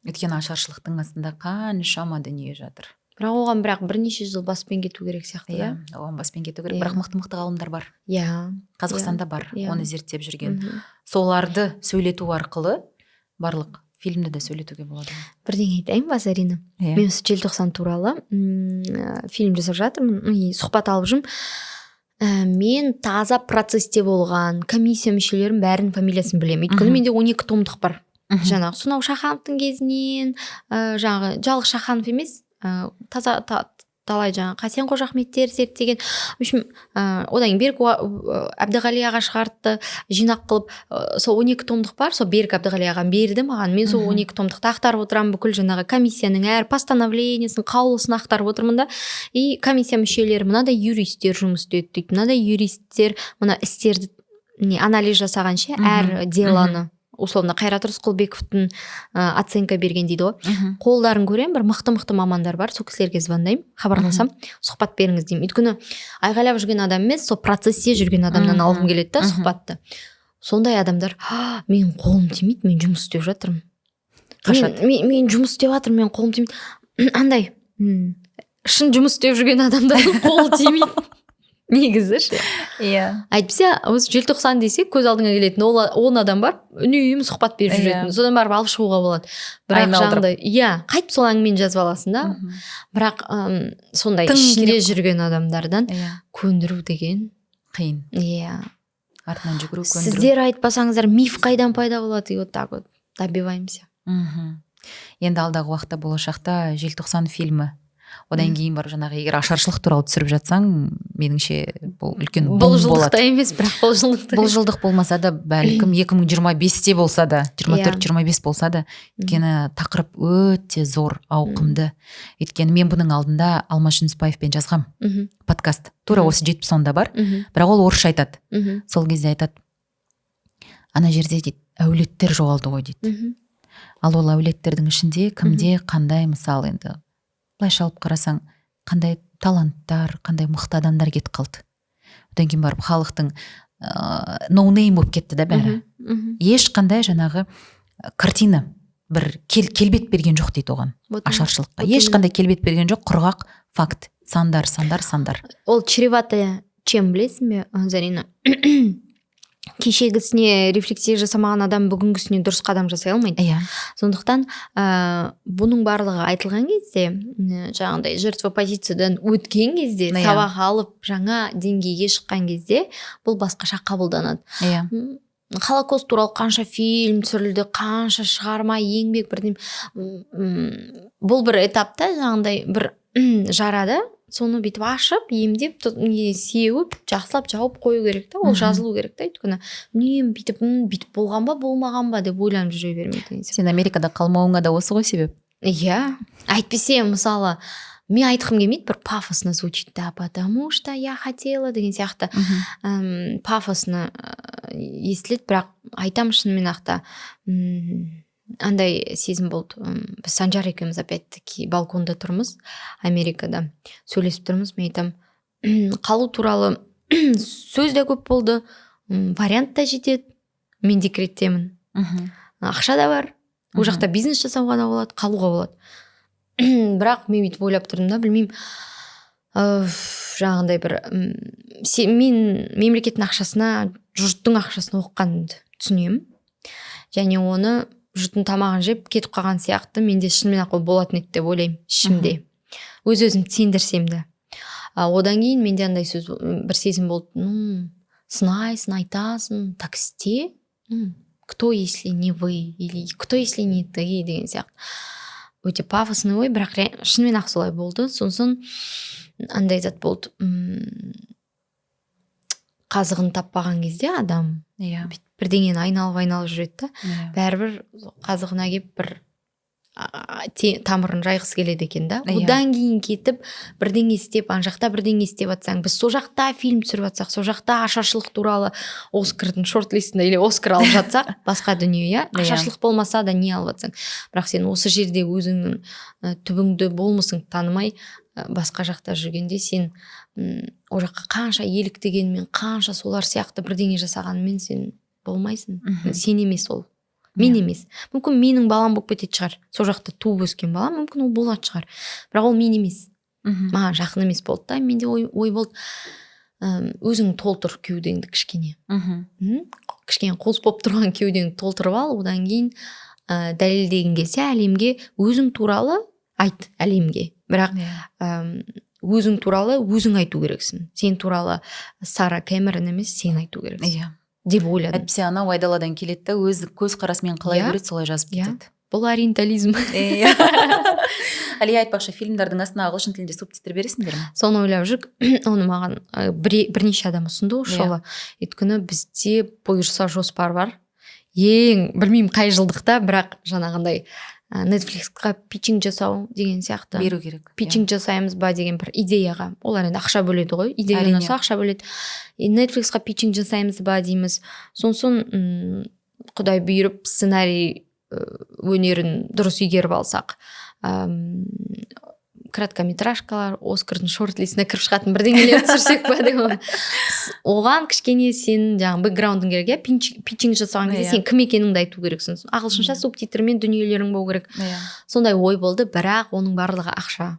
Өйткені ашаршылықтың астында қаншама дүние жатыр. Бірақ оған бірнеше жыл баспен кету керек сияқты, да? Иә, оған баспен кету керек. Иә. Бірақ мықты-мықты ғалымдар бар. Иә. Қазақстанда бар, Иә. оны зерттеп жүрген. Мхм. Соларды сөйлету арқылы барлық фильмді де сөйлетуге болады. Бірдеңе айтайын ба, Зарина? Иә. Мен осы желтоқсан туралы, фильм жасап жатырмын, и сұхбат алып жүрмін. Мен таза процесте болған комиссия мүшелерінің бәрінің фамилиясын білемін. Өйткені менде 12 томдық бар. Мхм. Жаңағы сонау Шахановтың кезінен, жаңағы жалғыз Шаханов емес, таза талай жаңағы Хасен Қожахметтер зерттеген. В общем, одан кейін Берік Әбдіғали аға шығартты, жинақ қылып, сол 12 томдық бар, сол Берік Әбдіғали ағам берді маған. Мен сол 12 томдықты ақтарып отырамын, бүкіл жаңағы комиссияның әр постановлениесін, қаулысын ақтарып отырмын да. И комиссия мүшелері мынадай юристтер жұмыс істеді дейді, мынадай юристтер мына істерді не анализ жасаған ше, әр делоны. Условно, Қайрат Рысқұлбековтың оценка берген дейді ғой. Қолдарын көремін, бір мықты мықты мамандар бар, сол кісілерге звондаймын, хабарласамын, сұхбат беріңіз деймін. Өйткені айғайлап жүрген адам емес, сол процессте жүрген адамнан алғым келеді да сұхбатты. Сондай адамдар: «А, менің қолым тимейді, мен жұмыс істеп жатырмын». Қашады. Мен жұмыс істеп жатырмын, менің қолым тимейді». Андай шын жұмыс істеп жүрген адамдардың қолы тимейді негізі ше. Әйтпесе осы Желтоқсан десе, көз алдыңа келетін ол 10 адам бар, үнемі сұхбат беріп жүретін, содан барып алып шығуға болады. Бірақ Айналдырып. жаңағыдай, иә, қайтып сол әңгімені жазып аласың да. Бірақ сондай Тың ішінде керек. жүрген адамдардан көндіру деген Қиын. Иә. Артынан жүгіру, көндіру. Сіздер айтпасаңыздар, миф қайдан пайда болады? И вот так вот добиваемся. Енді алдағы уақытта, болашақта Желтоқсан фильмі, одан кейін барып жаңағы, егер ашаршылық туралы түсіріп жатсаң, меніңше, бұл үлкен Бұл бум жылдықта болады. емес, бірақ бұл жылдықта. Бұл жылдық болмаса да, бәлкім, 2025-те болса да, 24, 25 болса да, өйткені тақырып өте зор, ауқымды. Өйткені мен бұның алдында Алмас Жүнісбаевпен жазғам подкаст тура осы 70 онда бар, бірақ ол орысша айтады. Сол кезде айтады: «Ана жерде, – дейді, – әулеттер жоғалды ғой», – дейді. Ал ол әулеттердің ішінде кімде қандай, мысалы, енді былайша алып қарасаң, қандай таланттар, қандай мықты адамдар кетіп қалды. Одан кейін барып халықтың no name болып кетті да бәрі. мхм, мхм. Ешқандай жаңағы картина, бір келбет берген жоқ дейді оған, Вот ашаршылыққа. Вот. Ешқандай келбет берген жоқ, құрғақ факт, сандар, сандар, сандар. Ол чревато чем, білесің бе, Зарина? Кешегісіне рефлексия жасамаған адам бүгінгісіне дұрыс қадам жасай алмайды. Сондықтан бұның барлығы айтылған кезде, жаңағыдай жертва позициядан өткен кезде, сабақ алып, жаңа деңгейге шыққан кезде бұл басқаша қабылданады. Холокост туралы қанша фильм түсірілді, қанша шығарма, еңбек, бірдеме. Бұл бір этапта жаңағыдай бір жара да, соны бүйтіп ашып, емдеп, не сеуіп, жақсылап жауып қою керек та, ол жазылу керек та. Өйткені үнемі бүйтіп бүйтіп болған ба, болмаған ба деп ойланып жүре бермей деген сияқты. Сен Америкада қалмауыңа да осы ғой себеп. Иә, әйтпесе, мысалы, мен айтқым келмейді, бір пафосно звучит да, «потому что я хотела» деген сияқты. Пафосно естіледі, бірақ айтамын, шынымен ақ та андай сезім болды. Біз Санжар екеуміз опять таки балконда тұрмыз Америкада, сөйлесіп тұрмыз. Мен айтамын: қалу туралы сөз де көп болды, вариант та жетеді, мен декреттемін, ақша да бар, ол жақта бизнес жасауға да болады, қалуға болады. Бірақ мен бүйтіп ойлап тұрдым да, білмеймін, жаңағындай бір мен мемлекеттің ақшасына, жұрттың ақшасына оқығанымды түсінемін және оны жұрттың тамағын жеп кетіп қалған сияқты менде шынымен ақ ол болатын еді деп ойлаймын ішімде, өз өзімді сендірсем де. А одан кейін менде андай сөз, бір сезім болды: ну, сынайсың, айтасың, так істе. Кто, если не вы, или кто, если не ты деген сияқты. Өте пафосный ой, бірақ шынымен ақ солай болды. Сосын андай зат болды: қазығын таппаған кезде адам бүйтіп бірдеңені айналып айналып жүреді да. Бәрібір қазығына келіп, бір тамырын жайғысы келеді екен да. Одан кейін кетіп бірдеңе істеп, ана жақта бірдеңе істеп жатсаң, біз сол жақта фильм түсіріп жатсақ, сол жақта ашаршылық туралы Оскардың шорт листінде или Оскар алып жатсақ, басқа дүние, иә. Ашаршылық болмаса да, не алып жатсаң, бірақ сен осы жерде өзіңнің түбіңді, болмысыңды танымай, басқа жақта жүргенде, сен ол жаққа қанша еліктегенмен, қанша солар сияқты бірдеңе жасағанмен, сен болмайсың. Сен емес ол, мен емес. Мүмкін, менің балам болып кететін шығар, сол жақта туып өскен балам, мүмкін, ол болатын шығар, бірақ ол мен емес, маған жақын емес болды да. Менде ой болды: өзің толтыр кеудеңді кішкене. Кішкене қуыс болып тұрған кеудеңді толтырып ал, одан кейін дәлелдегің келсе, әлемге өзің туралы айт, әлемге. Бірақ өзің туралы өзің айту керексің, сен туралы Сара Кэмерон емес, сен айту керексің деп ойладым. Әйтпесе анау айдаладан келеді да, өз көзқарасымен қалай көреді, солай жазып кетеді. Бұл ориентализм. Иә. Әлия, айтпақшы, фильмдердің астына ағылшын тілінде субтитр бересіңдер ме? Соны ойлап жүрік. Оны маған бірнеше адам ұсынды осы жолы, өйткені бізде бұйырса жоспар бар, ең білмеймін қай жылдықта, бірақ жаңағындай Netflix-қа питчинг жасау деген сияқты. Беру керек. Питчинг жасаймыз ба деген бір идеяға. Олар енді ақша бөледі ғой, идея Әрине. ұнаса, ақша бөледі. И Netflix-қа питчинг жасаймыз ба дейміз. Сосын Құдай бұйырып, сценарий өнерін дұрыс игеріп алсақ, короткометражкалар, Оскардың шорт-листіне кіріп шығатын бірдеңелер түсірсек па деп. Оған кішкене сен жаңағы бэкграундың керек, иә, питчинг жасаған кезде сен кім екеніңді айту керексің, ағылшынша субтитрмен дүниелерің болу керек. Сондай ой болды, бірақ оның барлығы ақша.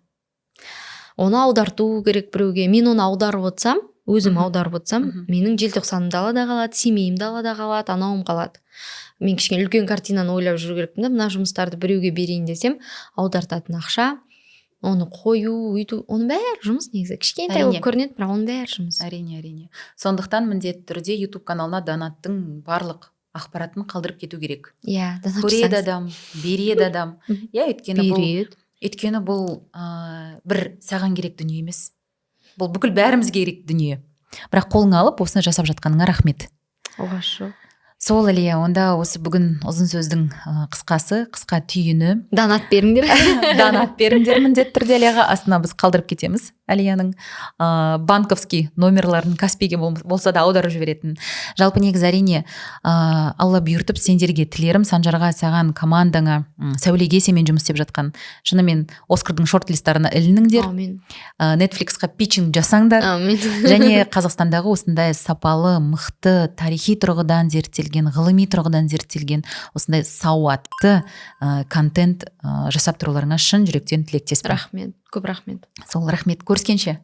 Оны аударту керек біреуге. Мен оны аударып отырсам, өзім аударып отырсам, менің желтоқсаным далада қалады, Семейім далада қалады, анауым қалады. Мен кішкене үлкен картинаны ойлап жүру керекпін да. Мына жұмыстарды біреуге берейін десем, аудартатын ақша, оны қою, өйту, оның бәрі жұмыс негізі. Кішкентай болып көрінеді, бірақ оның бәрі жұмыс. Әрине, сондықтан міндетті түрде Ютуб каналына донаттың барлық ақпаратын қалдырып кету керек. Иә, донат Көреді жасаңыз. адам, береді адам, иә, өйткені бұл Береді. өйткені бұл бір саған керек дүние емес, бұл бүкіл бәрімізге керек дүние. Бірақ қолыңа алып, осыны жасап жатқаныңа рахмет. Оғаш жоқ. Сол, Әлия, онда осы бүгін ұзын сөздің қысқасы, қысқа түйіні: Донат беріңдер. Донат беріңдер міндетті түрде Әлияға. Астына біз қалдырып кетеміз Әлияның банковский номерларын, Каспиге болса да аударып жіберетін. Жалпы, негізі, әрине, Алла бұйыртып, сендерге тілерім, Санжарға, саған, командаңа, Сәулеге, сенімен жұмыс істеп жатқан, шынымен Оскардың шорт-листтарына ілініңдер. Әумин. Нетфликсқа питчинг жасаңдар. Әумин. Және Қазақстандағы осындай сапалы, мықты, тарихи тұрғыдан зерттелген, ғылыми тұрғыдан зерттелген осындай сауатты контент жасап тұруларыңа шын жүректен тілектеспін. Рахмет, көп рахмет. Сол, рахмет, көріскенше.